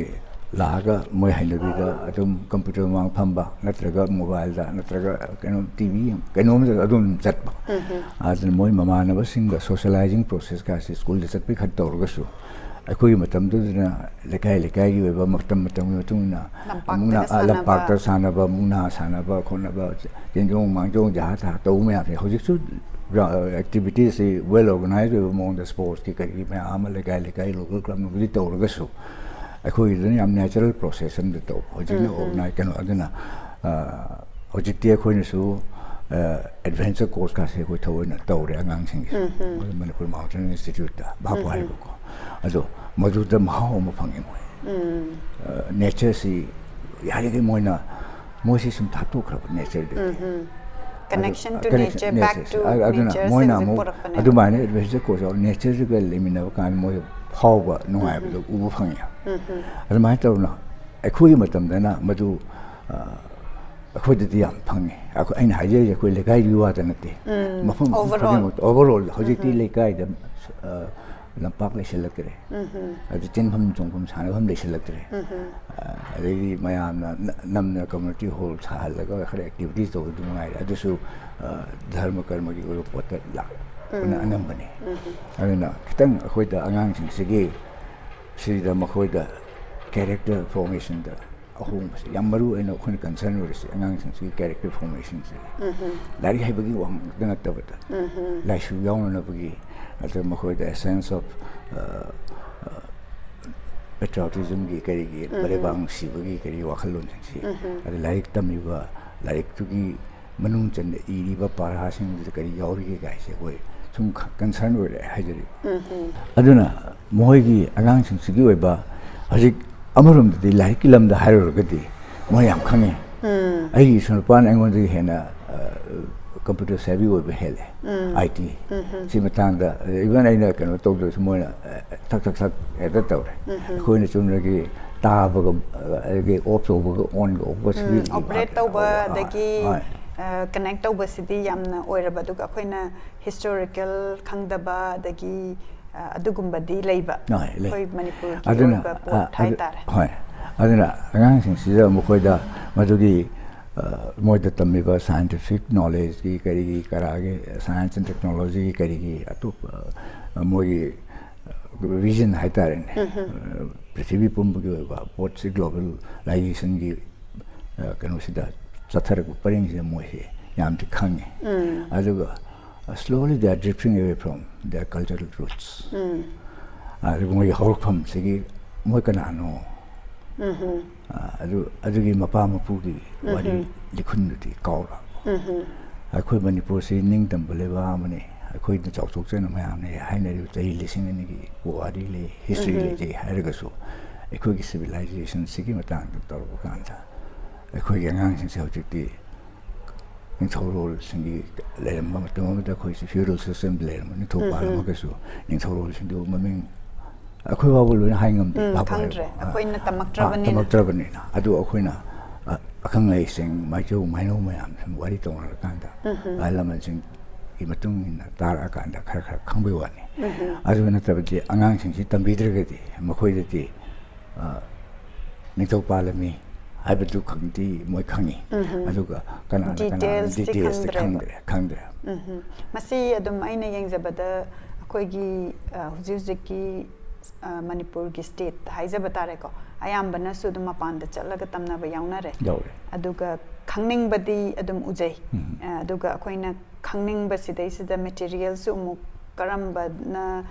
ꯂꯥꯛꯑꯒ ꯃꯣꯏ ꯍꯩꯅꯕꯤꯗ ꯑꯗꯨꯝ computer ꯃꯃꯥꯡ ꯐꯝꯕ, ꯅꯠꯇ꯭ꯔꯒ mobileꯗ, ꯅꯠꯇ꯭ꯔꯒ ꯀꯩꯅꯣ TV ꯌꯦꯡ-, ꯀꯩꯅꯣꯝꯗ ꯑꯗꯨꯝ ꯆꯠꯄ꯫ ꯑꯗꯨꯅ ꯃꯣꯏ ꯃꯃꯥꯟꯅꯕꯁꯤꯡꯒ socializing processꯀꯥꯁꯦ ꯁ꯭ꯀꯨꯜꯗ ꯆꯠꯄꯩ ꯈꯔ ꯇꯧꯔꯒꯁꯨ, ꯑꯩꯈꯣꯏꯒꯤ ꯃꯇꯝꯗꯨꯗꯅ ꯂꯩꯀꯥꯏ ꯂꯩꯀꯥꯏꯒꯤ ꯑꯣꯏꯕ ꯃꯇꯝ ꯃꯇꯝꯒꯤ ꯃꯇꯨꯡ ꯏꯟꯅ ꯂꯝꯄꯥꯛꯇꯒ ꯑꯃꯨꯛꯅ, ꯑ, ꯁꯥꯟꯅꯕ꯫ ꯂꯝꯄꯥꯛꯇ ꯁꯥꯟꯅꯕ, ꯃꯨꯛꯅꯥ ꯁꯥꯟꯅꯕ ꯈꯣꯠꯅꯕ, ꯆꯦꯟꯖꯣꯡ ꯃꯥꯡꯖꯣꯡ ꯖꯍꯥ ꯇꯍꯥ ꯇꯧꯕ ꯃꯌꯥꯝꯁꯦ ꯍꯧꯖꯤꯛꯁꯨ, ꯑ, activitiesꯁꯤ well organized ꯑꯣꯏꯕ ꯃꯑꯣꯡꯗ sportsꯀꯤ ꯀꯔꯤꯒꯤ ꯃꯌꯥꯝ ꯑꯃ ꯂꯩꯀꯥꯏ ꯂꯩꯀꯥꯏ local clubꯅꯕꯨꯗꯤ ꯇꯧꯔꯒꯁꯨ, ꯑꯩꯈꯣꯏꯒꯤꯗꯨꯅ ꯌꯥꯝ natural process ꯑꯃꯗ ꯇꯧꯕ꯫ ꯍꯧꯖꯤꯛꯅ organize ꯀꯩꯅꯣ, ꯑꯗꯨꯅ, ꯑ, ꯍꯧꯖꯤꯛꯇꯤ ꯑꯩꯈꯣꯏꯅꯁꯨ, ꯑ, adventure courseꯀꯥꯁꯦ ꯑꯩꯈꯣꯏ ꯊꯑꯣꯏꯅ ꯇꯧꯔꯦ ꯑꯉꯥꯡꯁꯤꯡꯒꯤ꯫ ꯑꯩꯈꯣꯏ ꯃꯅꯤꯄꯨꯔ Mountaineering Instituteꯇ ꯚꯥꯞꯄꯨ ꯍꯥꯏꯔꯤꯕꯀꯣ꯫ ꯑꯗꯣ ꯃꯗꯨꯗ ꯃꯍꯥꯎ ꯑꯃ ꯐꯪꯉꯦ ꯃꯣꯏ꯫ ꯑ, natureꯁꯤ ꯌꯥꯔꯤꯈꯩ ꯃꯣꯏꯅ ꯃꯣꯏꯁꯤ ꯁꯨꯝ ꯊꯥꯞꯇꯣꯛꯈ꯭ꯔꯕ ꯅꯦꯆꯔꯗꯒꯤ꯫ Connection to nature, back to nature ꯁꯤꯡꯁꯦ ꯄꯨꯔꯛꯄꯅꯦ꯫ ꯑꯗꯨꯃꯥꯏꯅ ꯑꯦꯗꯚꯦꯟꯆꯔ ꯀꯣꯔꯁ ꯅꯦꯆꯔꯒ ꯂꯩꯃꯤꯟꯅꯕ ꯀꯥꯟꯗ ꯃꯣꯏ ꯐꯥꯎꯕ ꯅꯨꯡꯉꯥꯏꯕꯗꯣ ꯎꯕ ꯐꯪꯉꯤ꯫ ꯑꯗꯨꯃꯥꯏꯅ ꯇꯧꯗꯅ ꯑꯩꯈꯣꯏꯒꯤ ꯃꯇꯝꯗꯅ ꯃꯗꯨ ꯑꯩꯈꯣꯏꯗꯗꯤ ꯌꯥꯝ ꯐꯪꯉꯤ꯫ ꯑꯩꯈꯣꯏ, ꯑꯩꯅ ꯍꯥꯏꯖꯔꯤꯁꯦ ꯑꯩꯈꯣꯏ ꯂꯩꯀꯥꯏꯒꯤ ꯋꯥꯗ ꯅꯠꯇꯦ, ꯃꯐꯝ ꯈꯨꯗꯤꯡꯃꯛꯇ, ꯑꯣꯚꯔꯑꯣꯜꯗ ꯍꯧꯖꯤꯛꯇꯤ ꯂꯩꯀꯥꯏꯗ ꯂꯝꯄꯥꯛ ꯂꯩꯁꯤꯜꯂꯛꯇ꯭ꯔꯦ, ꯑꯗꯨ ꯆꯦꯟꯐꯝ ꯆꯣꯡꯐꯝ ꯁꯥꯟꯅꯐꯝ ꯂꯩꯁꯤꯜꯂꯛꯇ꯭ꯔꯦ꯫ ꯑꯗꯩꯗꯤ ꯃꯌꯥꯝꯅ ꯅꯝꯅ ꯀꯝꯃ꯭ꯌꯨꯅꯤꯇꯤ ꯍꯣꯜ ꯁꯥꯍꯜꯂꯒ ꯈꯔ ꯑꯦꯛꯇꯤꯚꯤꯇꯤꯁ ꯇꯧꯕꯗꯨ ꯃꯉꯥꯏꯔꯦ꯫ ꯑꯗꯨꯁꯨ ꯙꯔꯃ ꯀꯔꯃꯒꯤ ꯑꯣꯏꯕ ꯄꯣꯠꯇ ꯂꯥꯛꯄꯅ ꯑꯅꯝꯕꯅꯤ꯫ ꯑꯗꯨꯅ ꯈꯤꯇꯪ ꯑꯩꯈꯣꯏꯗ ꯑꯉꯥꯡꯁꯤꯡꯁꯤꯒꯤ ꯁꯤꯗ ꯃꯈꯣꯏꯗ ꯀꯦꯔꯦꯛꯇꯔ ꯐꯣꯔꯃꯦꯁꯟꯗ ꯑꯍꯣꯡꯕꯁꯦ ꯌꯥꯝ ꯃꯔꯨ ꯑꯣꯏꯅ ꯑꯩꯈꯣꯏꯅ ꯀꯟꯁꯔꯟ ꯑꯣꯏꯔꯤꯁꯦ ꯑꯉꯥꯡꯁꯤꯡꯁꯤꯒꯤ ꯀꯦꯔꯦꯛꯇꯔ ꯐꯣꯔꯃꯦꯁꯟꯁꯦ꯫ ꯂꯥꯏꯔꯤꯛ ꯍꯩꯕꯒꯤ ꯋꯥ ꯉꯥꯛꯇ ꯅꯠꯇꯕꯗ ꯂꯥꯏꯁꯨ ꯌꯥꯎꯅꯅꯕꯒꯤ, ꯑꯗ ꯃꯈꯣꯏꯗ ꯁꯦꯟꯁ ꯑꯣꯐ ꯄꯦꯇ꯭ꯔꯤꯌꯣꯇꯤꯖꯝꯒꯤ ꯀꯔꯤꯒꯤ ꯂꯩꯕꯥꯛ ꯅꯨꯡꯁꯤꯕꯒꯤ ꯀꯔꯤ ꯋꯥꯈꯜꯂꯣꯟꯁꯤꯡꯁꯤ, ꯑꯗ ꯂꯥꯏꯔꯤꯛ ꯇꯝꯃꯤꯕ ꯂꯥꯏꯔꯤꯛꯇꯨꯒꯤ ꯃꯅꯨꯡ ꯆꯟꯅ ꯏꯔꯤꯕ ꯄꯥꯔꯥꯁꯤꯡꯗꯨꯗ ꯀꯔꯤ ꯌꯥꯎꯔꯤꯒꯦ ꯀꯥꯏꯁꯦ ꯑꯩꯈꯣꯏ ꯁꯨꯝ ꯀꯟꯁꯔꯟ ꯑꯣꯏꯔꯦ ꯍꯥꯏꯖꯔꯤꯕ꯫ ꯑꯗꯨꯅ ꯃꯈꯣꯏꯒꯤ ꯑꯉꯥꯡꯁꯤꯡꯁꯤꯒꯤ ꯑꯣꯏꯕ ꯍꯧꯖꯤꯛ ꯑꯃꯔꯣꯝꯗꯗꯤ ꯂꯥꯏꯔꯤꯛꯀꯤ ꯂꯝꯗ ꯍꯥꯏꯔꯨꯔꯒꯗꯤ ꯃꯣꯏ ꯌꯥꯝ ꯈꯪꯉꯦ꯫ ꯑꯩꯒꯤ ꯏꯁꯨ ꯅꯨꯄꯥꯅ ꯑꯩꯉꯣꯟꯗꯒꯤ ꯍꯦꯟꯅ ꯀꯝꯄ꯭ꯌꯨꯇꯔ ꯁꯦꯚꯤ ꯑꯣꯏꯕ ꯍꯦꯜꯂꯦ꯫ ꯑꯥꯏ ꯇꯤ ꯁꯤ ꯃꯇꯥꯡꯗ ꯏꯚꯟ ꯑꯩꯅ ꯀꯩꯅꯣ ꯇꯧꯗ꯭ꯔꯁꯨ ꯃꯣꯏꯅ ꯊꯛ ꯊꯛ ꯊꯛ ꯍꯦꯛꯇ ꯇꯧꯔꯦ꯫ ꯑꯩꯈꯣꯏꯅ ꯆꯨꯝꯅꯒꯤ ꯇꯥꯕꯒ ꯑꯗꯒꯤ ꯑꯣꯐ ꯇꯧꯕꯒ ꯑꯣꯟꯒ ꯑꯣꯐ ꯁꯤꯒꯤ ꯑꯣꯄꯔꯦꯠ ꯇꯧꯕ ꯑꯗꯒꯤ ꯀꯅꯦꯛ ꯇꯧꯕꯁꯤꯗꯤ ꯌꯥꯝꯅ ꯑꯣꯏꯔꯕ꯫ ꯑꯗꯨꯒ ꯑꯩꯈꯣꯏꯅ ꯍꯤꯁꯇꯣꯔꯤꯀꯦꯜ ꯈꯪꯗꯕ ꯑꯗꯒꯤ ꯑꯗꯨꯒꯨꯝꯕꯗꯤ ꯂꯩꯕ꯫ ꯍꯣꯏ, ꯂꯩ꯫ ꯑꯩꯈꯣꯏ ꯃꯅꯤꯄꯨꯔꯒꯤ ꯑꯗꯨꯅ ꯑꯣꯏꯕ ꯄꯣꯠ ꯍꯥꯏꯇꯥꯔꯦ꯫ ꯍꯣꯏ꯫ ꯑꯗꯨꯅ ꯑꯉꯥꯡꯁꯤꯡꯁꯤꯗ ꯃꯈꯣꯏꯗ ꯃꯗꯨꯒꯤ ꯃꯣꯏꯗ ꯇꯝꯃꯤꯕ ꯁꯥꯏꯟꯇꯤꯐꯤꯛ ꯅꯣꯂꯦꯖꯀꯤ ꯀꯔꯤꯒꯤ ꯀꯔꯥꯒꯤ ꯁꯥꯏꯟꯁ ꯑꯦꯟ ꯇꯦꯛꯅꯣꯂꯣꯖꯤꯒꯤ ꯀꯔꯤꯒꯤ ꯑꯇꯣꯞꯄ ꯃꯣꯏꯒꯤ ꯚꯤꯖꯟ ꯍꯥꯏꯇꯥꯔꯦꯅꯦ꯫ ꯄ꯭ꯔꯤꯊꯤꯕꯤ ꯄꯨꯝꯕꯒꯤ ꯑꯣꯏꯕ ꯄꯣꯠꯁꯤ ꯒ꯭ꯂꯣꯕꯦꯂꯥꯏꯖꯦꯁꯟꯒꯤ ꯀꯩꯅꯣꯁꯤꯗ ꯆꯠꯊꯔꯛꯄ ꯄꯔꯤꯡꯁꯤꯗ ꯃꯣꯏꯁꯤ ꯌꯥꯝꯗꯤ ꯈꯪꯉꯤ꯫ ꯑꯗꯨꯒ slowly they are drifting away from their cultural roots꯫ ꯑꯗꯨꯒ ꯃꯣꯏꯒꯤ ꯍꯧꯔꯛꯐꯝꯁꯤꯒꯤ ꯃꯣꯏ ꯀꯅꯥꯅꯣ? ꯑꯗꯨ ꯑꯗꯨꯒꯤ ꯃꯄꯥ ꯃꯄꯨꯒꯤ ꯋꯥꯔꯤ ꯂꯤꯈꯨꯟꯗꯨꯗꯤ ꯀꯥꯎꯔꯛꯑꯕ꯫ ꯑꯩꯈꯣꯏ ꯃꯅꯤꯄꯨꯔꯁꯤ ꯅꯤꯡꯇꯝꯕ ꯂꯩꯕꯥꯛ ꯑꯃꯅꯤ, ꯑꯩꯈꯣꯏꯅ ꯆꯥꯎꯊꯣꯛꯆꯅ ꯃꯌꯥꯝꯅ ꯍꯥꯏꯅꯔꯤꯕ ꯆꯍꯤ ꯂꯤꯁꯤꯡ ꯑꯅꯤꯒꯤ ꯄꯨꯋꯥꯔꯤ ꯂꯩ, ꯍꯤꯁꯇ꯭ꯔꯤ ꯂꯩꯖꯩ ꯍꯥꯏꯔꯒꯁꯨ ꯑꯩꯈꯣꯏꯒꯤ ꯁꯤꯚꯤꯂꯥꯏꯖꯦꯁꯟꯁꯤꯒꯤ ꯃꯇꯥꯡꯗ ꯇꯧꯔꯛꯄ ꯀꯥꯟꯗ ꯑꯩꯈꯣꯏꯒꯤ ꯑꯉꯥꯡꯁꯤꯡꯁꯦ ꯍꯧꯖꯤꯛꯇꯤ ꯅꯤꯡꯊꯧꯔꯣꯜꯁꯤꯡꯒꯤ ꯂꯩꯔꯝꯕ ꯃꯇꯝ ꯑꯃꯗ ꯑꯩꯈꯣꯏꯁꯤ feudal system ꯗ ꯂꯩꯔꯝꯕ ꯅꯤꯡꯊꯧ ꯄꯥꯜꯂꯝꯃꯒꯁꯨ ꯅꯤꯡꯊꯧꯔꯣꯜꯁꯤꯡꯗꯨ ꯃꯃꯤꯡ ꯑꯩꯈꯣꯏ ꯐꯥꯎꯕ ꯂꯣꯏꯅ ꯍꯥꯏ ꯉꯝꯗꯦ꯫ ꯎꯝ, ꯚꯥꯞ ꯈꯪꯗ꯭ꯔꯦ꯫ ꯑꯣꯏꯔꯦꯀꯣ꯫ ꯑꯩꯈꯣꯏꯅ ꯑꯥ, ꯇꯝꯃꯛꯇ꯭ꯔꯕꯅꯤꯅ꯫ ꯇꯝꯃꯛꯇ꯭ꯔꯕꯅꯤꯅ꯫ ꯑꯗꯨ ꯑꯩꯈꯣꯏꯅ ꯑ, ꯑꯈꯪ ꯑꯍꯩꯁꯤꯡ, ꯃꯥꯏꯆꯧ ꯃꯥꯏꯅꯧ ꯃꯌꯥꯝ ꯁꯨꯝ ꯋꯥꯔꯤ ꯇꯧꯅꯔꯀꯥꯟꯗ ꯑꯍꯜ ꯂꯃꯟꯁꯤꯡꯒꯤ ꯃꯇꯨꯡ ꯏꯟꯅ ꯇꯥꯔꯛꯑꯀꯥꯟꯗ ꯈꯔ ꯈꯔ ꯈꯪꯕꯩ ꯋꯥꯅꯤ꯫ ꯑꯗꯨ ꯅꯠꯇꯕꯗꯤ ꯑꯉꯥꯡꯁꯤꯡꯁꯤ ꯇꯝꯕꯤꯗ꯭ꯔꯒꯗꯤ ꯃꯈꯣꯏꯗꯗꯤ ꯑ, ꯅꯤꯡꯊꯧ ꯄꯥꯜꯂꯝꯃꯤ ꯍꯥꯏꯕꯗꯨ ꯈꯪꯗꯤ ꯃꯣꯏ ꯈꯪꯉꯤ꯫ ꯑꯗꯨꯒ ꯀꯅꯥꯅ ꯀꯅꯥꯅ Details ꯇꯤ details ꯇꯤ ꯈꯪꯗ꯭ꯔꯦꯕ꯫ ꯈꯪꯗ꯭ꯔꯦ ꯈꯪꯗ꯭ꯔꯦ꯫ ꯎꯝ꯫ ꯃꯁꯤ ꯑꯗꯨꯝ ꯑꯩꯅ ꯌꯦꯡꯖꯕꯗ ꯑꯩꯈꯣꯏꯒꯤ ꯑ, ꯍꯧꯖꯤꯛ ꯍꯧꯖꯤꯛꯀꯤ ꯑ, ꯃꯅꯤꯄꯨꯔꯒꯤ state ꯍꯥꯏꯖꯕ ꯇꯥꯔꯦꯀꯣ, ꯑꯌꯥꯝꯕꯅꯁꯨ ꯑꯗꯨꯝ ꯃꯄꯥꯟꯗ ꯆꯠꯂꯒ ꯇꯝꯅꯕ ꯌꯥꯎꯅꯔꯦ꯫ ꯌꯥꯎꯔꯦ꯫ ꯑꯗꯨꯒ ꯈꯪꯅꯤꯡꯕꯗꯤ ꯑꯗꯨꯝ ꯎꯖꯩ꯫ ꯑ, ꯑꯗꯨꯒ ꯑꯩꯈꯣꯏꯅ ꯈꯪꯅꯤꯡꯕ ꯁꯤꯗꯩꯁꯤꯗ material ꯁꯨ ꯑꯃꯨꯛ ꯀꯔꯝꯕꯅ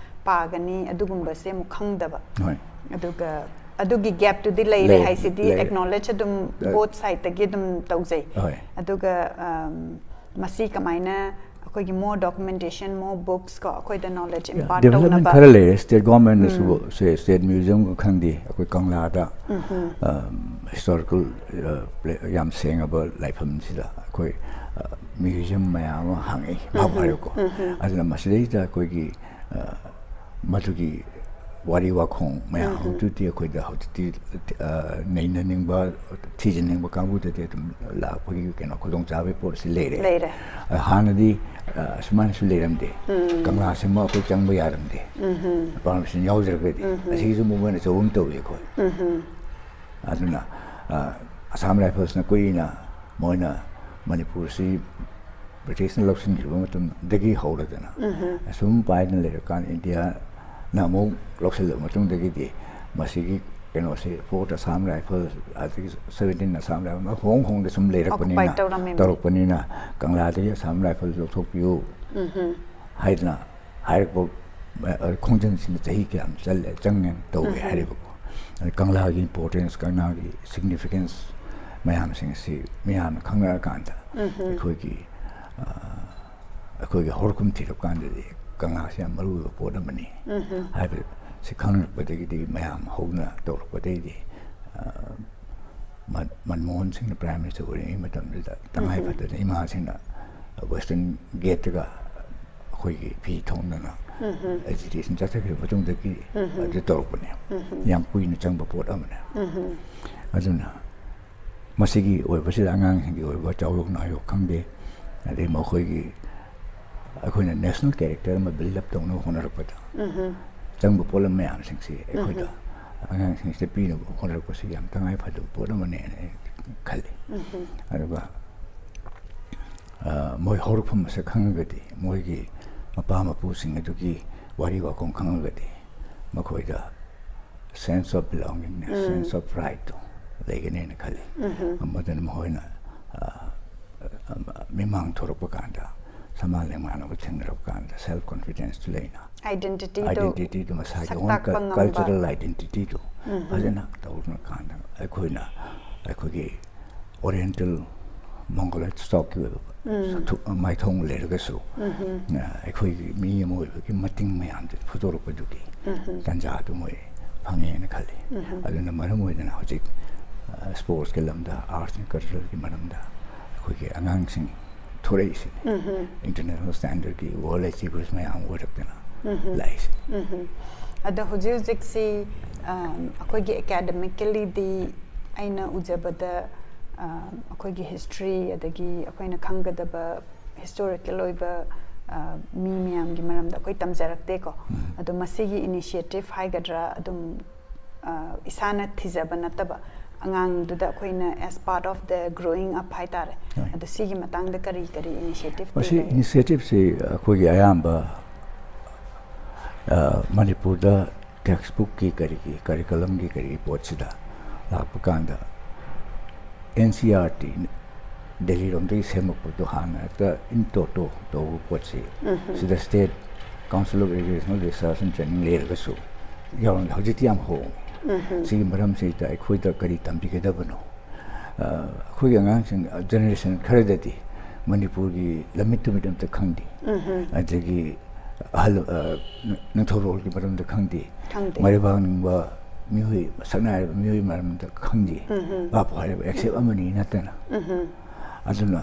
ꯄꯥꯒꯅꯤ ꯑꯗꯨꯒꯨꯝꯕꯁꯦ ꯑꯃꯨꯛ ꯈꯪꯗꯕ꯫ ꯍꯣꯏ꯫ ꯑꯗꯨꯒ ꯑꯗꯨꯒꯤ gap ꯇꯨꯗꯤ ꯂꯩꯔꯦ ꯂꯩ-, ꯍꯥꯏꯁꯤꯗꯤ ꯂꯩꯔꯦ꯫ Acknowledge ꯑꯗꯨꯝ ꯑ, both side ꯇꯒꯤ ꯑꯗꯨꯝ ꯇꯧꯖꯩ꯫ ꯍꯣꯏ꯫ ꯑꯗꯨꯒ ꯑꯝ, ꯃꯁꯤ ꯀꯃꯥꯏꯅ ꯑꯩꯈꯣꯏꯒꯤ more documentation, more books ꯀꯣ, ꯑꯩꯈꯣꯏꯗ knowledge impart Development ꯇꯧꯅꯕ꯫ ꯈꯔ ꯂꯩꯔꯦ꯫ State government ꯅꯁꯨ ꯁꯦ-, state museum ꯒ ꯈꯪꯗꯦ, ꯑꯩꯈꯣꯏ ꯀꯪꯂꯥꯗ ꯑꯝ, historical ꯑ, pla-, ꯌꯥꯝ ꯁꯦꯡꯉꯕ ꯂꯥꯏꯐꯝꯁꯤꯗ ꯑꯩꯈꯣꯏ ꯑ, museum ꯃꯌꯥꯝ ꯑꯃ ꯍꯥꯡꯉꯛꯏ꯫ ꯚꯥꯞ ꯑꯣꯏꯔꯦꯀꯣ꯫ ꯑꯗꯨꯅ ꯃꯁꯤꯗꯩꯁꯤꯗ ꯑꯩꯈꯣꯏꯒꯤ ꯑ, ꯃꯗꯨꯒꯤ ꯋꯥꯔꯤ ꯋꯥꯈꯣꯡ ꯃꯌꯥꯝ ꯑꯃꯗꯨꯗꯤ ꯑꯩꯈꯣꯏꯗ ꯍꯧꯖꯤꯛꯇꯤ ꯑ, ꯅꯩꯅꯅꯤꯡꯕ, ꯊꯤꯖꯤꯟꯅꯤꯡꯕ ꯀꯥꯡꯕꯨꯗꯗꯤ ꯑꯗꯨꯝ ꯂꯥꯛꯄꯒꯤ ꯀꯩꯅꯣ ꯈꯨꯗꯣꯡꯆꯥꯕꯒꯤ ꯄꯣꯠꯁꯤ ꯂꯩꯔꯦ꯫ ꯂꯩꯔꯦ꯫ ꯑ, ꯍꯥꯟꯅꯗꯤ ꯑ, ꯁꯨꯃꯥꯏꯅꯁꯨ ꯂꯩꯔꯝꯗꯦ꯫ ꯀꯪꯂꯥꯁꯤꯃ ꯑꯩꯈꯣꯏ ꯆꯪꯕ ꯌꯥꯔꯝꯗꯦ꯫ ꯄꯥꯔꯃꯤꯁꯟ ꯌꯥꯎꯗ꯭ꯔꯒꯗꯤ꯫ ꯑꯁꯤꯒꯤꯁꯨ movement ꯑꯆꯧꯕ ꯑꯃ ꯇꯧꯏ ꯑꯩꯈꯣꯏ꯫ ꯑꯗꯨꯅ ꯑ, Assam Rifles ꯅ ꯀꯨꯏꯅ ꯃꯣꯏꯅ ꯃꯅꯤꯄꯨꯔꯁꯤ ꯕ꯭ꯔꯤꯇꯤꯁꯅ ꯂꯧꯁꯤꯟꯈꯤꯕ ꯃꯇꯝꯗꯒꯤ ꯍꯧꯔꯗꯅ ꯑꯁꯨꯝ ꯄꯥꯏꯗꯅ ꯂꯩꯔꯀꯥꯟꯗ ꯏꯟꯗꯤꯌꯥꯅ ꯑꯃꯨꯛ ꯂꯧꯁꯤꯜꯂꯕ ꯃꯇꯨꯡꯗꯒꯤꯗꯤ ꯃꯁꯤꯒꯤ ꯀꯩꯅꯣꯁꯤ Fourth Assam Rifles ꯑꯗꯒꯤ Seventeen Assam Rifles ꯍꯣꯡ ꯍꯣꯡꯗ ꯁꯨꯝ ꯂꯩꯔꯛꯄꯅꯤꯅ, Occupy ꯇꯧꯔꯝꯃꯤꯕ꯫ ꯇꯧꯔꯛꯄꯅꯤꯅ ꯀꯪꯂꯥꯗꯒꯤ Assam Rifles ꯂꯧꯊꯣꯛꯄꯤꯌꯨ ꯍꯥꯏꯗꯅ ꯍꯥꯏꯔꯛꯄ, ꯑ, ꯈꯣꯡꯖꯪꯁꯤꯅ ꯆꯍꯤ ꯀꯌꯥꯝ ꯆꯜꯂꯦ, ꯆꯪꯉꯦ ꯇꯧꯋꯦ ꯍꯥꯏꯔꯤꯕꯀꯣ꯫ ꯑꯗ ꯀꯪꯂꯥꯒꯤ importance, ꯀꯪꯂꯥꯒꯤ significance ꯃꯌꯥꯝꯁꯤꯡ ꯑꯁꯤ ꯃꯤꯌꯥꯝꯅ ꯈꯪꯅꯔꯀꯥꯟꯗ ꯑꯩꯈꯣꯏꯒꯤ, ꯑ, ꯑꯩꯈꯣꯏꯒꯤ ꯍꯧꯔꯛꯐꯝ ꯊꯤꯔꯛꯄ ꯀꯥꯟꯗꯗꯤ ꯀꯪꯂꯥꯁꯤ ꯌꯥꯝ ꯃꯔꯨ ꯑꯣꯏꯕ ꯄꯣꯠ ꯑꯃꯅꯤ ꯍꯥꯏꯕ ꯁꯤ ꯈꯪꯅꯔꯛꯄꯗꯒꯤꯗꯤ, ꯃꯌꯥꯝ ꯍꯧꯅ ꯇꯧꯔꯛꯄꯗꯒꯤꯗꯤ, ꯑ, ꯃ-, ꯃꯟꯃꯣꯍꯟ ꯁꯤꯡꯅ ꯄ꯭ꯔꯥꯏꯝ ꯃꯤꯅꯤꯁꯇꯔ ꯑꯣꯏꯔꯤꯉꯩ ꯃꯇꯝꯗꯨꯗ ꯇꯉꯥꯏ ꯐꯗꯅ ꯏꯃꯥꯁꯤꯡꯅ ꯋꯦꯁꯇꯔꯟ ꯒꯦꯠꯇꯒ ꯑꯩꯈꯣꯏꯒꯤ ꯐꯤ ꯊꯣꯡꯗꯅ ꯑꯦꯖꯤꯇꯦꯁꯟ ꯆꯠꯊꯈꯤꯕ ꯃꯇꯨꯡꯗꯒꯤ ꯑꯗꯨ ꯇꯧꯔꯛꯄꯅꯦ꯫ ꯌꯥꯝ ꯀꯨꯏꯅ ꯆꯪꯕ ꯄꯣꯠ ꯑꯃꯅꯦ꯫ ꯑꯗꯨꯅ ꯃꯁꯤꯒꯤ ꯑꯣꯏꯕꯁꯤꯗ ꯑꯉꯥꯡꯁꯤꯡꯒꯤ ꯑꯣꯏꯕ ꯆꯥꯎꯌꯣꯛ ꯅꯥꯌꯣꯛ ꯈꯪꯗꯦ, ꯑꯗꯩ ꯃꯈꯣꯏꯒꯤ ꯑꯩꯈꯣꯏꯅ ꯅꯦꯁꯅꯦꯜ ꯀꯦꯔꯦꯛꯇꯔ ꯑꯃ ꯕꯤꯜꯗ ꯑꯞ ꯇꯧꯅꯕ ꯍꯣꯠꯅꯔꯛꯄꯗ ꯆꯪꯕ ꯄꯣꯠꯂꯝ ꯃꯌꯥꯝꯁꯤꯡꯁꯤ ꯑꯩꯈꯣꯏꯗ ꯑꯉꯥꯡꯁꯤꯡꯁꯤꯗ ꯄꯤꯅꯕ ꯍꯣꯠꯅꯔꯛꯄꯁꯤ ꯌꯥꯝ ꯇꯉꯥꯏ ꯐꯗꯕ ꯄꯣꯠ ꯑꯃꯅꯦꯅ ꯑꯩ ꯈꯜꯂꯤ꯫ ꯑꯗꯨꯒ ꯑ, ꯃꯣꯏ ꯍꯧꯔꯛꯐꯝ ꯃꯁꯛ ꯈꯪꯉꯒꯗꯤ, ꯃꯣꯏꯒꯤ ꯃꯄꯥ ꯃꯄꯨꯁꯤꯡ ꯑꯗꯨꯒꯤ ꯋꯥꯔꯤ ꯋꯥꯈꯣꯡ ꯈꯪꯉꯒꯗꯤ, ꯃꯈꯣꯏꯗ ꯁꯦꯟꯁ ꯑꯣꯐ ꯕꯤꯂꯣꯡꯒꯤꯡꯅꯦ, ꯁꯦꯟꯁ ꯑꯣꯐ ꯄ꯭ꯔꯥꯏꯠꯇꯣ ꯂꯩꯒꯅꯦꯅ ꯈꯜꯂꯤ꯫ ꯃꯗꯨꯅ ꯃꯈꯣꯏꯅ ꯑ, ꯑ, ꯃꯤꯃꯥꯡ ꯊꯣꯔꯛꯄ ꯀꯥꯟꯗ ꯁꯃꯥꯖ ꯂꯦꯡꯃꯥꯟꯅꯕ ꯊꯦꯡꯅꯔꯛꯄ ꯀꯥꯟꯗ ꯁꯦꯜꯐ ꯀꯣꯟꯐꯤꯗꯦꯟꯁꯇꯨ ꯂꯩꯅ, ꯑꯥꯏꯗꯦꯟꯇꯤꯇꯤꯗꯣ ꯑꯥꯏꯗꯦꯟꯇꯤꯇꯤꯗꯨ ꯃꯁꯥꯒꯤ ꯑꯣꯟ ꯁꯛꯇꯥꯛꯄ ꯉꯝꯕ꯫ ꯀꯜꯆꯔꯦꯜ ꯑꯥꯏꯗꯦꯟꯇꯤꯇꯤꯗꯨ ꯐꯖꯅ ꯇꯧꯔꯀꯥꯟꯗ ꯑꯩꯈꯣꯏꯅ ꯑꯩꯈꯣꯏꯒꯤ ꯑꯣꯔꯤꯌꯦꯟꯇꯦꯜ ꯃꯣꯡꯒꯣꯂꯥꯏꯠ ꯁ꯭ꯇꯣꯛꯀꯤ ꯑꯣꯏꯕ ꯁꯛꯊꯨ- ꯃꯥꯏꯊꯣꯡ ꯂꯩꯔꯒꯁꯨ ꯑ, ꯑꯩꯈꯣꯏꯒꯤ ꯃꯤ ꯑꯃ ꯑꯣꯏꯕꯒꯤ ꯃꯇꯤꯡ ꯃꯌꯥꯝꯗꯨ ꯐꯨꯗꯣꯔꯛꯄꯗꯨꯒꯤ ꯇꯥꯟꯖꯥꯗꯨ ꯃꯣꯏ ꯐꯪꯉꯦꯅ ꯈꯜꯂꯤ꯫ ꯑꯗꯨꯅ ꯃꯔꯝ ꯑꯣꯏꯗꯅ ꯍꯧꯖꯤꯛ ꯁ꯭ꯄꯣꯔꯠꯁꯀꯤ ꯂꯝꯗ, ꯑꯥꯔꯠꯁ ꯑꯦꯟ ꯀꯜꯆꯔꯦꯜꯒꯤ ꯃꯔꯝꯗ ꯑꯩꯈꯣꯏꯒꯤ ꯑꯉꯥꯡꯁꯤꯡ ꯊꯣꯔꯛꯏꯁꯤꯅꯤ꯫ ꯏꯟꯇꯔꯅꯦꯁꯅꯦꯜ ꯁ꯭ꯇꯦꯟꯗꯔꯗꯀꯤ ꯋꯥꯔꯜ ꯑꯦꯆꯤꯚꯔꯁ ꯃꯌꯥꯝ ꯑꯣꯏꯔꯛꯇꯅ ꯂꯥꯛꯏꯁꯦ꯫ ꯑꯗꯣ ꯍꯧꯖꯤꯛ ꯍꯧꯖꯤꯛꯁꯤ ꯑꯝ, ꯑꯩꯈꯣꯏꯒꯤ ꯑꯦꯀꯥꯗꯃꯤꯀꯦꯜꯂꯤꯗꯤ ꯑꯩꯅ ꯎꯖꯕꯗ ꯑꯝ, ꯑꯩꯈꯣꯏꯒꯤ ꯍꯤꯁꯇ꯭ꯔꯤ ꯑꯗꯒꯤ ꯑꯩꯈꯣꯏꯅ ꯈꯪꯒꯗꯕ ꯍꯤꯁꯇꯣꯔꯤꯀꯦꯜ ꯑꯣꯏꯕ ꯑ, ꯃꯤ ꯃꯌꯥꯝꯒꯤ ꯃꯔꯝꯗ ꯑꯩꯈꯣꯏ ꯇꯝꯖꯔꯛꯇꯦꯀꯣ꯫ ꯑꯗꯣ ꯃꯁꯤꯒꯤ ꯏꯅꯤꯁꯤꯌꯦꯇꯤꯞ ꯍꯥꯏꯒꯗ꯭ꯔꯥ ꯑꯗꯨꯝ ꯑ, ꯏꯁꯥꯅ ꯊꯤꯖꯕ ꯅꯠꯇꯕ ꯑꯉꯥꯡꯗꯨꯗ ꯑꯩꯈꯣꯏꯅ as part of the growing up ꯍꯥꯏꯇꯥꯔꯦ꯫ ꯍꯣꯏ꯫ ꯑꯗꯣ ꯁꯤꯒꯤ ꯃꯇꯥꯡꯗ ꯀꯔꯤ ꯀꯔꯤ ꯏꯅꯤꯁꯤꯌꯦꯇꯤꯞ ꯃꯁꯤ ꯏꯅꯤꯁꯤꯌꯦꯇꯤꯞꯁꯤ ꯑꯩꯈꯣꯏꯒꯤ ꯑꯌꯥꯝꯕ ꯑ, ꯃꯅꯤꯄꯨꯔꯗ ꯇꯦꯛꯁ ꯕꯨꯛꯀꯤ ꯀꯔꯤꯒꯤ ꯀꯔꯤꯀꯂꯝꯒꯤ ꯀꯔꯤꯒꯤ ꯄꯣꯠꯁꯤꯗ ꯂꯥꯛꯄ ꯀꯥꯟꯗ ꯑꯦꯟ ꯁꯤ ꯑꯥꯔ ꯇꯤ ꯗꯦꯜꯂꯤꯔꯣꯝꯗꯒꯤ ꯁꯦꯝꯃꯛꯄꯗꯣ ꯍꯥꯟꯅ ꯍꯦꯛꯇ ꯏꯟ ꯇꯣꯇꯣ ꯇꯧꯕ ꯄꯣꯠꯁꯤ ꯁꯤꯗ state council of educational research and training ꯂꯩꯔꯒꯁꯨ ꯌꯥꯎꯔꯝꯗꯦ꯫ ꯍꯧꯖꯤꯛꯇꯤ ꯌꯥꯝ ꯍꯣꯡꯉꯦ꯫ ꯁꯤꯒꯤ ꯃꯔꯝꯁꯤꯗ ꯑꯩꯈꯣꯏꯗ ꯀꯔꯤ ꯇꯝꯕꯤꯒꯗꯕꯅꯣ? ꯑ, ꯑꯩꯈꯣꯏꯒꯤ ꯑꯉꯥꯡꯁꯤꯡ ꯖꯦꯅꯦꯔꯦꯁꯟ ꯈꯔꯗꯗꯤ ꯃꯅꯤꯄꯨꯔꯒꯤ ꯂꯝꯃꯤꯠ ꯇꯨꯃꯤꯠ ꯑꯝꯇ ꯈꯪꯗꯦ꯫ ꯑꯗꯒꯤ ꯑꯍꯜ ꯑ, ꯅꯤꯡꯊꯧꯔꯣꯜꯒꯤ ꯃꯔꯝꯗ ꯈꯪꯗꯦ꯫ ꯈꯪꯗꯦ꯫ ꯃꯔꯩꯕꯥꯛ ꯅꯤꯡꯕ ꯃꯤꯑꯣꯏ, ꯁꯛꯅꯥꯏꯔꯕ ꯃꯤꯑꯣꯏ ꯃꯔꯝꯗ ꯈꯪꯗꯦ꯫ ꯎꯝꯍꯨꯝ꯫ ꯚꯥꯞ ꯍꯥꯏꯔꯤꯕ except ꯑꯃꯅꯤ ꯅꯠꯇꯅ꯫ ꯎꯝꯍꯨꯝ꯫ ꯑꯗꯨꯅ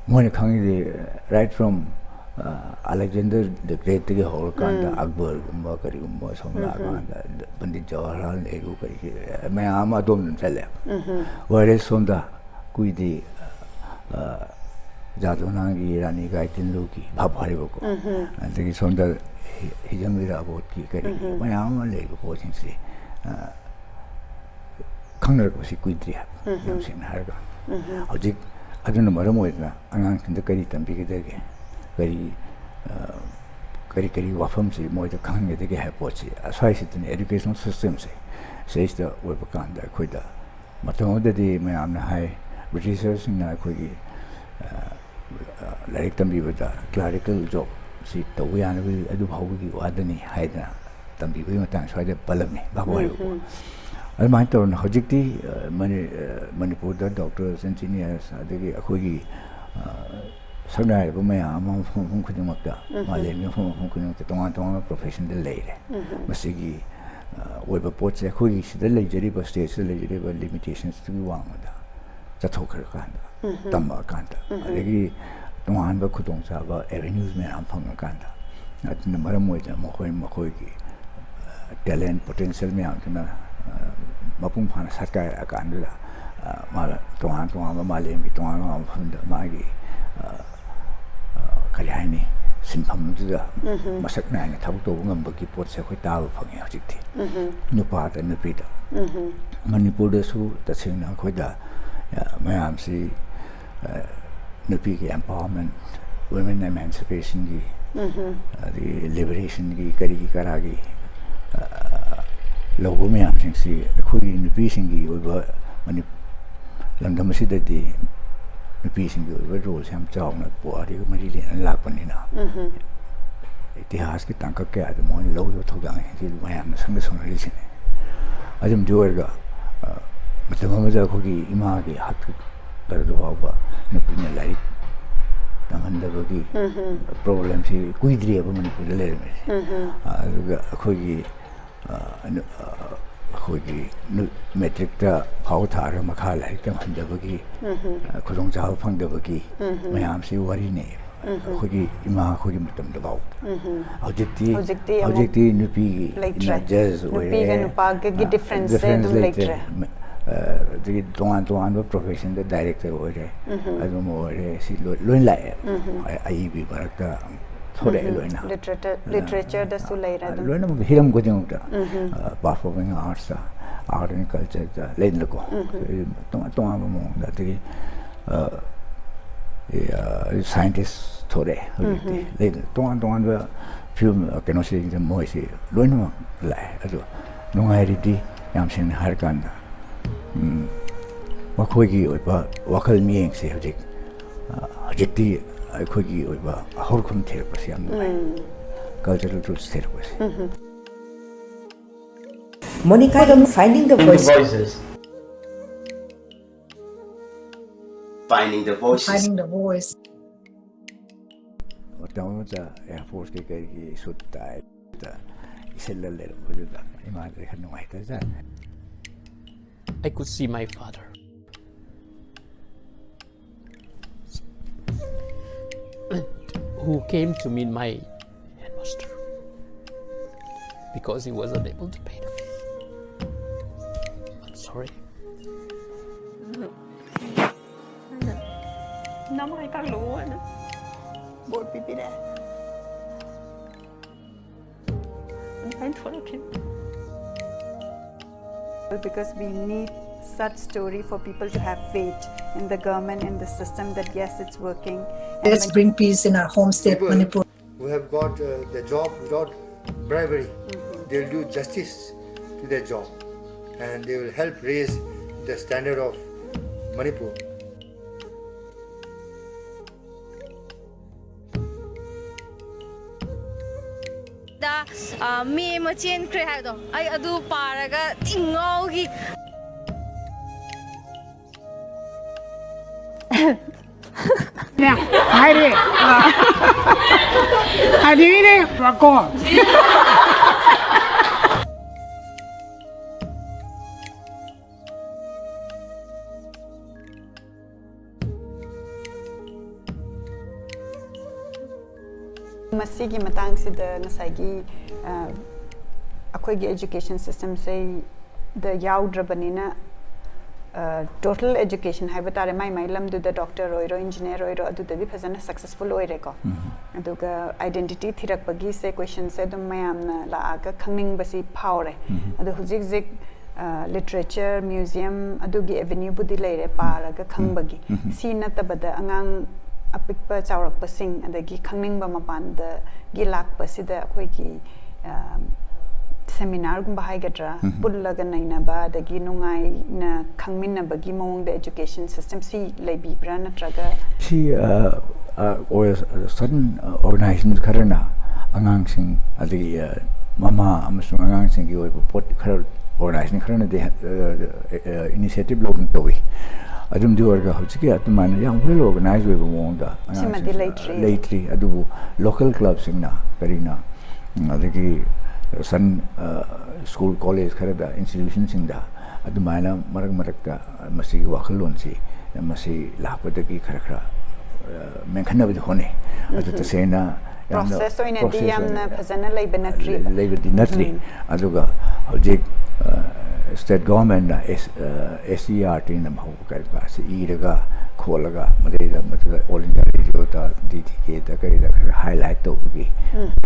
ꯃꯣꯏꯅ ꯈꯪꯉꯤꯗꯤ right from, ꯑ, Alexander the Greatꯇꯒꯤ ꯍꯧꯔꯀꯥꯟꯗ ꯎꯝ꯫ ꯑꯛꯕꯔꯒꯨꯝꯕ ꯀꯔꯤꯒꯨꯝꯕ ꯁꯣꯝ ꯎꯝꯍꯨꯝ꯫ ꯂꯥꯛꯑꯀꯥꯟꯗ ꯄꯟꯗꯤꯠ ꯖꯋꯥꯍꯔꯂꯥꯜ ꯅꯦꯍꯔꯨ ꯀꯔꯤ ꯀꯔꯤ ꯃꯌꯥꯝ ꯑꯃ ꯑꯗꯣꯝꯗ ꯆꯠꯂꯦ꯫ ꯎꯝꯍꯨꯝ꯫ Whereas ꯁꯣꯝꯗ ꯀꯨꯏꯗꯤ, ꯑ, ꯖꯥꯗꯣꯅꯥꯒꯤ ꯔꯥꯅꯤ ꯒꯥꯏꯗꯤꯟꯂꯨꯒꯤ ꯚꯥꯞ ꯍꯥꯏꯔꯤꯕꯀꯣ꯫ ꯎꯝꯍꯨꯝ꯫ ꯑꯗꯒꯤ ꯁꯣꯝꯗ ꯍꯤ-, ꯍꯤꯖꯝ ꯏꯔꯥꯕꯣꯠꯀꯤ ꯀꯔꯤ ꯎꯝꯍꯨꯝ꯫ ꯃꯌꯥꯝ ꯑꯃ ꯂꯩꯕ ꯄꯣꯠꯁꯤꯡꯁꯤ, ꯑ, ꯈꯪꯅꯔꯛꯄꯁꯤ ꯀꯨꯏꯗ꯭ꯔꯤ ꯍꯥꯏꯕ, ꯎꯝꯍꯨꯝ꯫ ꯌꯥꯝ ꯁꯦꯡꯅ ꯍꯥꯏꯔꯒ꯫ ꯎꯝꯍꯨꯝ꯫ ꯍꯧꯖꯤꯛ ꯑꯗꯨꯅ ꯃꯔꯝ ꯑꯣꯏꯗꯅ ꯑꯉꯥꯡꯁꯤꯡꯗ ꯀꯔꯤ ꯇꯝꯕꯤꯒꯗꯒꯦ? ꯀꯔꯤ, ꯑ, ꯀꯔꯤ ꯀꯔꯤ ꯋꯥꯐꯝꯁꯤ ꯃꯣꯏꯗ ꯈꯪꯍꯟꯒꯗꯒꯦ ꯍꯥꯏꯕ ꯄꯣꯠꯁꯤ ꯑꯁ꯭ꯋꯥꯏꯁꯤꯗꯅꯤ educational systemꯁꯦ꯫ ꯁꯤꯗꯩꯁꯤꯗ ꯑꯣꯏꯕ ꯀꯥꯟꯗ ꯑꯩꯈꯣꯏꯗ ꯃꯇꯝ ꯑꯃꯗꯗꯤ ꯃꯌꯥꯝꯅ ꯍꯥꯏ, ꯕ꯭ꯔꯤꯇꯤꯁꯔꯁꯤꯡꯅ ꯑꯩꯈꯣꯏꯒꯤ, ꯑ, ꯑ, ꯂꯥꯏꯔꯤꯛ ꯇꯝꯕꯤꯕꯗ clerical jobꯁꯤ ꯇꯧꯕ ꯌꯥꯅꯕꯒꯤ ꯑꯗꯨ ꯐꯥꯎꯕꯒꯤ ꯋꯥꯗꯅꯤ ꯍꯥꯏꯗꯅ ꯇꯝꯕꯤꯕꯒꯤ ꯃꯇꯥꯡ ꯁ꯭ꯋꯥꯏꯗ ꯄꯜꯂꯝꯃꯤ, ꯚꯥꯞ ꯎꯝ, ꯑꯣꯏꯍꯧꯕ꯫ ꯎꯝ꯫ ꯑꯗꯨꯃꯥꯏꯅ ꯇꯧꯗꯅ ꯍꯧꯖꯤꯛꯇꯤ, ꯑ, ꯃꯅꯤ-, ꯑ, ꯃꯅꯤꯄꯨꯔꯗ doctors, engineers, ꯑꯗꯒꯤ ꯑꯩꯈꯣꯏꯒꯤ, ꯑ, ꯁꯛꯅꯥꯏꯔꯕ ꯃꯌꯥꯝ ꯑꯃ ꯃꯐꯝ, ꯃꯐꯝ ꯈꯨꯗꯤꯡꯃꯛꯇ, ꯎꯝ, ꯎꯝ꯫ ꯃꯥꯂꯦꯝꯒꯤ ꯃꯐꯝ, ꯃꯐꯝ ꯈꯨꯗꯤꯡꯃꯛꯇ ꯇꯣꯉꯥꯟ ꯇꯣꯉꯥꯟꯕ professionꯗ ꯂꯩꯔꯦ꯫ ꯎꯝ, ꯎꯝ꯫ ꯃꯁꯤꯒꯤ, ꯑ, ꯑꯣꯏꯕ ꯄꯣꯠꯁꯦ ꯑꯩꯈꯣꯏꯒꯤ ꯁꯤꯗ ꯂꯩꯖꯔꯤꯕ, stateꯁꯤꯗ ꯂꯩꯖꯔꯤꯕ limitationsꯇꯨꯒꯤ ꯋꯥꯡꯃꯗ ꯆꯠꯊꯣꯛꯈ꯭ꯔꯀꯥꯟꯗ, ꯎꯝ, ꯎꯝ꯫ ꯇꯝꯃꯛꯑꯀꯥꯟꯗ, ꯎꯝ, ꯎꯝ꯫ ꯑꯗꯒꯤ ꯇꯣꯉꯥꯟꯕ ꯈꯨꯗꯣꯡꯆꯥꯕ avenues ꯃꯌꯥꯝ ꯐꯪꯉꯀꯥꯟꯗ, ꯑꯗꯨꯅ ꯃꯔꯝ ꯑꯣꯏꯗꯅ ꯃꯈꯣꯏ, ꯃꯈꯣꯏꯒꯤ, ꯑ, talent, potential ꯃꯌꯥꯝꯗꯨꯅ, ꯑ, ꯃꯄꯨꯡ ꯐꯥꯅ ꯁꯛꯀꯥꯏꯔꯛꯑꯀꯥꯟꯗꯨꯗ, ꯑ, ꯃꯥꯅ ꯇꯣꯉꯥꯟ ꯇꯣꯉꯥꯟꯕ ꯃꯥꯂꯦꯝꯒꯤ ꯇꯣꯉꯥꯟ ꯇꯣꯉꯥꯟꯕ ꯃꯐꯝꯗ ꯃꯥꯒꯤ, ꯑ, ꯑ, ꯀꯔꯤ ꯍꯥꯏꯅꯤ, ꯁꯤꯟꯐꯝꯗꯨꯗ ꯎꯝꯍꯨꯝ꯫ ꯃꯁꯛ ꯅꯥꯏꯅ ꯊꯕꯛ ꯇꯧꯕ ꯉꯝꯕꯒꯤ ꯄꯣꯠꯁꯦ ꯑꯩꯈꯣꯏ ꯇꯥꯕ ꯐꯪꯉꯦ ꯍꯧꯖꯤꯛꯇꯤ꯫ ꯎꯝꯍꯨꯝ꯫ ꯅꯨꯄꯥꯗ ꯅꯨꯄꯤꯗ꯫ ꯎꯝꯍꯨꯝ꯫ ꯃꯅꯤꯄꯨꯔꯗꯁꯨ ꯇꯁꯦꯡꯅ ꯑꯩꯈꯣꯏꯗ, ꯑ, ꯃꯌꯥꯝꯁꯤ, ꯑ, ꯅꯨꯄꯤꯒꯤ empowerment, women emancipationꯒꯤ, ꯎꯝꯍꯨꯝ꯫ ꯑꯗꯒꯤ liberationꯒꯤ, ꯀꯔꯤꯒꯤ ꯀꯔꯥꯒꯤ, ꯑ, ꯂꯧꯕ ꯃꯌꯥꯝꯁꯤꯡꯁꯤ ꯑꯩꯈꯣꯏꯒꯤ ꯅꯨꯄꯤꯁꯤꯡꯒꯤ ꯑꯣꯏꯕ ꯃꯅꯤ-, ꯂꯝꯗꯝ ꯑꯁꯤꯗꯗꯤ ꯅꯨꯄꯤꯁꯤꯡꯒꯤ ꯑꯣꯏꯕ roleꯁꯦ ꯌꯥꯝ ꯆꯥꯎꯅ ꯄꯨꯋꯥꯔꯤꯒ ꯃꯔꯤ ꯂꯩꯅꯅ ꯂꯥꯛꯄꯅꯤꯅ, ꯎꯝꯍꯨꯝ꯫ ꯏꯇꯤꯍꯥꯁꯀꯤ ꯇꯥꯡꯀꯛ ꯀꯌꯥꯗ ꯃꯣꯏꯅ ꯂꯧꯔꯤꯕ ꯊꯧꯗꯥꯡꯁꯤꯡꯁꯤ ꯃꯌꯥꯝꯅ ꯁꯪꯗ ꯁꯪꯅꯔꯤꯁꯤꯅꯤ꯫ ꯑꯗꯨꯝꯗꯤ ꯑꯣꯏꯔꯒ, ꯑ, ꯃꯇꯝ ꯑꯃꯗ ꯑꯩꯈꯣꯏꯒꯤ ꯏꯃꯥꯒꯤ ꯍꯛꯇꯨ ꯇꯔꯗꯨ ꯐꯥꯎꯕ ꯅꯨꯄꯤꯅ ꯂꯥꯏꯔꯤꯛ ꯇꯝꯍꯟꯗꯕꯒꯤ ꯎꯝꯍꯨꯝ꯫ problemꯁꯤ ꯀꯨꯏꯗ꯭ꯔꯤꯑꯕ ꯃꯅꯤꯄꯨꯔꯗ ꯂꯩꯔꯝꯃꯤꯁꯦ꯫ ꯎꯝꯍꯨꯝ꯫ ꯑꯗꯨꯒ ꯑꯩꯈꯣꯏꯒꯤ ꯑ, ꯅꯨ-, ꯑ, ꯑꯩꯈꯣꯏꯒꯤ ꯅꯨ-, ꯃꯦꯇ꯭ꯔꯤꯛꯇ ꯐꯥꯎ ꯊꯥꯔꯒ ꯃꯈꯥ ꯂꯥꯏꯔꯤꯛ ꯇꯝꯍꯟꯗꯕꯒꯤ, ꯑ, ꯈꯨꯗꯣꯡꯆꯥꯕ ꯐꯪꯗꯕꯒꯤ ꯃꯌꯥꯝꯁꯤ ꯋꯥꯔꯤꯅꯦ꯫ ꯑꯩꯈꯣꯏꯒꯤ ꯏꯃꯥ ꯑꯩꯈꯣꯏꯒꯤ ꯃꯇꯝꯗ ꯐꯥꯎ꯫ ꯍꯧꯖꯤꯛꯇꯤ, ꯍꯧꯖꯤꯛꯇꯤ ꯑꯃꯨꯛ ꯍꯧꯖꯤꯛꯇꯤ ꯅꯨꯄꯤꯒꯤ ꯂꯩꯇ꯭ꯔꯦ꯫ ꯖꯖ ꯑꯣꯏꯔꯦ꯫ ꯅꯨꯄꯤꯒ ꯅꯨꯄꯥꯒꯒꯤ ꯑ, difference ꯁꯦ difference ꯑꯗꯨꯝ ꯂꯩꯇ꯭ꯔꯦ꯫ ꯂꯩꯇ꯭ꯔꯦ꯫ ꯃ-, ꯑ, ꯑꯗꯒꯤ ꯇꯣꯉꯥꯟ ꯇꯣꯉꯥꯟꯕ profession ꯗ director ꯑꯣꯏꯔꯦ꯫ ꯑꯗꯨꯝ ꯑꯣꯏꯔꯦ꯫ ꯁꯤ ꯂꯣꯏ, ꯂꯣꯏ ꯂꯥꯛꯑꯦ꯫ ꯑ-, ꯑꯏꯕꯤ ꯃꯔꯛꯇ ꯊꯣꯛꯂꯛꯑꯦ ꯂꯣꯏꯅ꯫ Literature-, ꯑ, literature ꯗꯁꯨ ꯂꯩꯔꯦ ꯑ, ꯑꯗꯨꯝ꯫ ꯂꯣꯏꯅꯃꯛ ꯍꯤꯔꯝ ꯈꯨꯗꯤꯡꯃꯛꯇ꯫ ꯑ, performing arts ꯇ, art and culture ꯗ ꯂꯩꯗꯅꯀꯣ꯫ ꯑꯩꯈꯣꯏ ꯇꯣꯉꯥꯟ ꯇꯣꯉꯥꯟꯕ ꯃꯑꯣꯡꯗ꯫ ꯑꯗꯒꯤ, ꯑ, ꯑ, scientist ꯊꯣꯛꯂꯛꯑꯦ ꯍꯧꯖꯤꯛꯇꯤ꯫ ꯂꯩꯗꯅ ꯇꯣꯉꯥꯟ ꯇꯣꯉꯥꯟꯕ ꯐꯤꯕꯝ, ꯀꯩꯅꯣꯁꯤꯡꯁꯦ ꯃꯣꯏꯁꯤ ꯂꯣꯏꯅꯃꯛ ꯂꯥꯛꯑꯦ꯫ ꯑꯗꯣ ꯅꯨꯡꯉꯥꯏꯔꯤꯗꯤ ꯌꯥꯝ ꯁꯦꯡꯅ ꯍꯥꯏꯔꯀꯥꯟꯗ, ꯎꯝ, ꯃꯈꯣꯏꯒꯤ ꯑꯣꯏꯕ ꯋꯥꯈꯜ ꯃꯤꯠꯌꯦꯡꯁꯦ ꯍꯧꯖꯤꯛ, ꯑ, ꯍꯧꯖꯤꯛꯇꯤ ꯑꯩꯈꯣꯏꯒꯤ ꯑꯣꯏꯕ ꯍꯧꯔꯛꯐꯝ ꯊꯤꯔꯛꯄꯁꯦ ꯌꯥꯝ ꯅꯨꯡꯉꯥꯏ꯫ Cultural roots ꯊꯤꯔꯛꯄꯁꯦ꯫ Monica Idol, Finding the Voice. Voices. Finding the Voices. Finding the Voice. ꯃꯇꯝ ꯑꯃꯗ Air Force ꯀꯤ ꯀꯩꯒꯤ suit tie ꯗ ꯏꯁꯤꯜꯂ ꯂꯩꯔꯝꯕꯗꯨꯗ ꯏꯃꯥꯗ ꯈꯔ ꯅꯨꯡꯉꯥꯏꯇꯖꯥꯠꯅꯤ꯫ I could see my father, who came to meet my headmaster because he was unable to pay the fee. I'm sorry. ꯅꯃꯥꯏ ꯇꯥꯛꯂꯛꯑꯣꯅ ꯕꯣꯔ ꯄꯤꯕꯤꯔꯦ꯫ ꯑꯗꯨꯃꯥꯏꯅ ꯊꯣꯛꯂꯛꯈꯤꯕ꯫ Because we need such story for people to have faith in the government and the system that yes, it's working. And let's when bring peace in our home state, people Manipur. Who have got, uh, the job without bribery, they'll do justice to their job and they will help raise the standard of Manipur. ꯗ, ꯑ, ꯃꯤ ꯑꯃ ꯆꯦꯟꯈ꯭ꯔꯦ ꯍꯥꯏꯕꯗꯣ, ꯑꯩ ꯑꯗꯨ ꯄꯥꯔꯒ ꯊꯤ ꯉꯥꯎꯈꯤ꯫ ꯍꯥꯏꯔꯦ꯫ ꯑꯗꯒꯤꯅꯦ ꯀꯣ꯫ ꯃꯁꯤꯒꯤ ꯃꯇꯥꯡꯁꯤꯗ ꯉꯁꯥꯏꯒꯤ ꯑ, ꯑꯩꯈꯣꯏꯒꯤ education systemꯁꯦ ꯗ ꯌꯥꯎꯗ꯭ꯔꯕꯅꯤꯅ, total education ꯍꯥꯏꯕ ꯇꯥꯔꯦ, ꯃꯥꯏ ꯃꯥꯏ ꯂꯝꯗꯨꯗ doctor ꯑꯣꯏꯔꯣ, engineer ꯑꯣꯏꯔꯣ, ꯑꯗꯨꯗꯗꯤ ꯐꯖꯅ successful ꯑꯣꯏꯔꯦꯀꯣ꯫ ꯑꯗꯨꯒ identity ꯊꯤꯔꯛꯄꯒꯤꯁꯦ questionꯁꯦ ꯑꯗꯨꯝ ꯃꯌꯥꯝꯅ ꯂꯥꯛꯑꯒ ꯈꯪꯅꯤꯡꯕꯁꯤ ꯐꯥꯎꯔꯦ꯫ ꯑꯗꯣ ꯍꯧꯖꯤꯛ ꯍꯧꯖꯤꯛ literature, museum ꯑꯗꯨꯒꯤ avenueꯕꯨꯗꯤ ꯂꯩꯔꯦ, ꯄꯥꯔꯒ ꯈꯪꯕꯒꯤ꯫ ꯁꯤ ꯅꯠꯇꯕꯗ ꯑꯉꯥꯡ ꯑꯄꯤꯛꯄ ꯆꯥꯎꯔꯛꯄꯁꯤꯡ, ꯑꯗꯒꯤ ꯈꯪꯅꯤꯡꯕ ꯃꯄꯥꯟꯗꯒꯤ ꯂꯥꯛꯄꯁꯤꯗ ꯑꯩꯈꯣꯏꯒꯤ seminarꯒꯨꯝꯕ ꯍꯥꯏꯒꯗ꯭ꯔꯥ, ꯄꯨꯜꯂꯒ ꯅꯩꯅꯕ, ꯑꯗꯒꯤ ꯅꯨꯡꯉꯥꯏꯅ ꯈꯪꯃꯤꯟꯅꯕꯒꯤ ꯃꯑꯣꯡꯗ education system ꯁꯤ ꯂꯩꯕꯤꯕ꯭ꯔꯥ? ꯅꯠꯇ꯭ꯔꯒ ꯁꯤ certain organization ꯈꯔꯅ ꯑꯉꯥꯡꯁꯤꯡ, ꯑꯗꯒꯤ ꯃꯃꯥ ꯑꯃꯁꯨꯡ ꯑꯉꯥꯡꯁꯤꯡꯒꯤ ꯑꯣꯏꯕ ꯄꯣꯠ ꯈꯔ organization ꯈꯔꯅꯗꯤ initiative ꯂꯧꯗꯨꯅ ꯇꯧꯏ꯫ ꯑꯗꯨꯝꯗꯤ ꯑꯣꯏꯔꯒ ꯍꯧꯖꯤꯛꯀꯤ ꯑꯗꯨꯃꯥꯏꯅ ꯌꯥꯝ well organize ꯑꯣꯏꯕ ꯃꯑꯣꯡꯗ ꯁꯤꯃꯗꯤ ꯑꯉꯥꯡꯁꯤꯡ ꯂꯩꯇ꯭ꯔꯤ꯫ ꯂꯩꯇ꯭ꯔꯤ꯫ ꯑꯗꯨꯕꯨ local clubꯁꯤꯡꯅ ꯀꯔꯤꯅ, ꯑꯗꯒꯤ certain school, college ꯈꯔꯗ, institutionꯁꯤꯡꯗ ꯑꯗꯨꯃꯥꯏꯅ ꯃꯔꯛ ꯃꯔꯛꯇ ꯃꯁꯤꯒꯤ ꯋꯥꯈꯜꯂꯣꯟꯁꯤ, ꯃꯁꯤ ꯂꯥꯛꯄꯗꯒꯤ ꯈꯔ ꯈꯔ ꯃꯦꯟꯈꯠꯅꯕꯗꯤ ꯍꯣꯠꯅꯩ꯫ ꯑꯗꯨ ꯇꯁꯦꯡꯅ ꯌꯥꯝꯅ process ꯑꯣꯏꯅꯗꯤ process ꯌꯥꯝꯅ ꯑꯣꯏꯅ ꯐꯖꯅ ꯂꯩꯕ ꯅꯠꯇ꯭ꯔꯤꯕ꯫ ꯂꯩꯕꯗꯤ ꯅꯠꯇ꯭ꯔꯤ꯫ ꯑꯗꯨꯒ ꯍꯧꯖꯤꯛ state governmentꯅ S E R Tꯅ ꯃꯍꯧ ꯀꯔꯤꯀꯥꯁꯤ ꯏꯔꯒ ꯈꯣꯠꯂꯒ ꯃꯗꯩꯗ ꯃꯗꯨꯗ All India Radioꯗ, D T Kꯗ, ꯀꯔꯤꯗ ꯈꯔ highlight ꯇꯧꯕꯒꯤ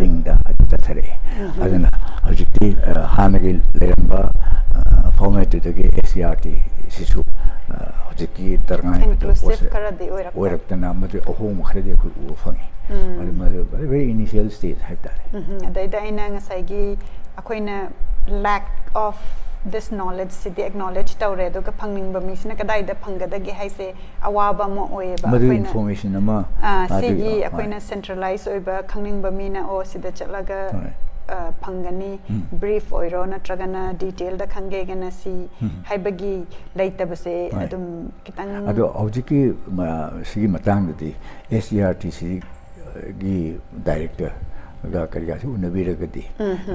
ꯂꯤꯡꯗ ꯑꯗꯨ ꯆꯠꯊꯔꯛꯑꯦ꯫ ꯑꯗꯨꯅ ꯍꯧꯖꯤꯛꯇꯤ ꯍꯥꯟꯅꯒꯤ ꯂꯩꯔꯝꯕ formatꯇꯨꯗꯒꯤ S E R T ꯁꯤꯁꯨ ꯍꯧꯖꯤꯛꯀꯤ ꯇꯔꯉꯥꯏ ꯐꯗꯕ Inclusive ꯄꯣꯠꯁꯛ ꯈꯔꯗꯤ ꯑꯣꯏꯔꯛꯄ꯫ ꯑꯣꯏꯔꯛꯇꯅ ꯃꯗꯨ ꯑꯍꯣꯡꯕ ꯈꯔꯗꯤ ꯑꯩꯈꯣꯏ ꯎꯕ ꯐꯪꯉꯤ꯫ ꯃꯗꯨ ꯃꯗꯨ very initial stage ꯍꯥꯏꯕ ꯇꯥꯔꯦ꯫ ꯎꯝ, ꯑꯗꯩꯗ ꯑꯩꯅ ꯉꯁꯥꯏꯒꯤ ꯑꯩꯈꯣꯏꯅ lack of this knowledge CD acknowledge ꯇꯧꯔꯦ, ꯑꯗꯨꯒ ꯐꯪꯅꯤꯡꯕ ꯃꯤꯁꯤꯅ ꯀꯗꯥꯏꯗ ꯐꯪꯒꯗꯒꯦ ꯍꯥꯏꯁꯦ ꯑꯋꯥꯕ ꯑꯃ ꯑꯣꯏꯌꯦꯕ꯫ ꯃꯗꯨ ꯑꯩꯈꯣꯏꯅ information ꯑꯃ ꯑꯥ, ꯑꯗꯨ- ꯁꯤꯒꯤ ꯍꯣꯏ꯫ ꯑꯩꯈꯣꯏꯅ centralize ꯑꯣꯏꯕ ꯈꯪꯅꯤꯡꯕ ꯃꯤꯅ ꯑꯣ ꯁꯤꯗ ꯆꯠꯂꯒ ꯍꯣꯏ꯫ ꯑ, ꯐꯪꯒꯅꯤ, ꯎꯝ꯫ brief ꯑꯣꯏꯔꯣ ꯅꯠꯇ꯭ꯔꯒꯅ detailꯗ ꯈꯪꯒꯦꯒꯅ ꯁꯤ ꯎꯝ꯫ ꯍꯥꯏꯕꯒꯤ ꯂꯩꯇꯕꯁꯦ ꯍꯣꯏ꯫ ꯑꯗꯨꯝ ꯈꯤꯇꯪ ꯑꯗꯣ ꯍꯧꯖꯤꯛꯀꯤ ꯃ- ꯁꯤꯒꯤ ꯃꯇꯥꯡꯗꯗꯤ S E R T Cꯒꯤ directorꯒ ꯀꯔꯤꯒꯁꯨ ꯎꯅꯕꯤꯔꯒꯗꯤ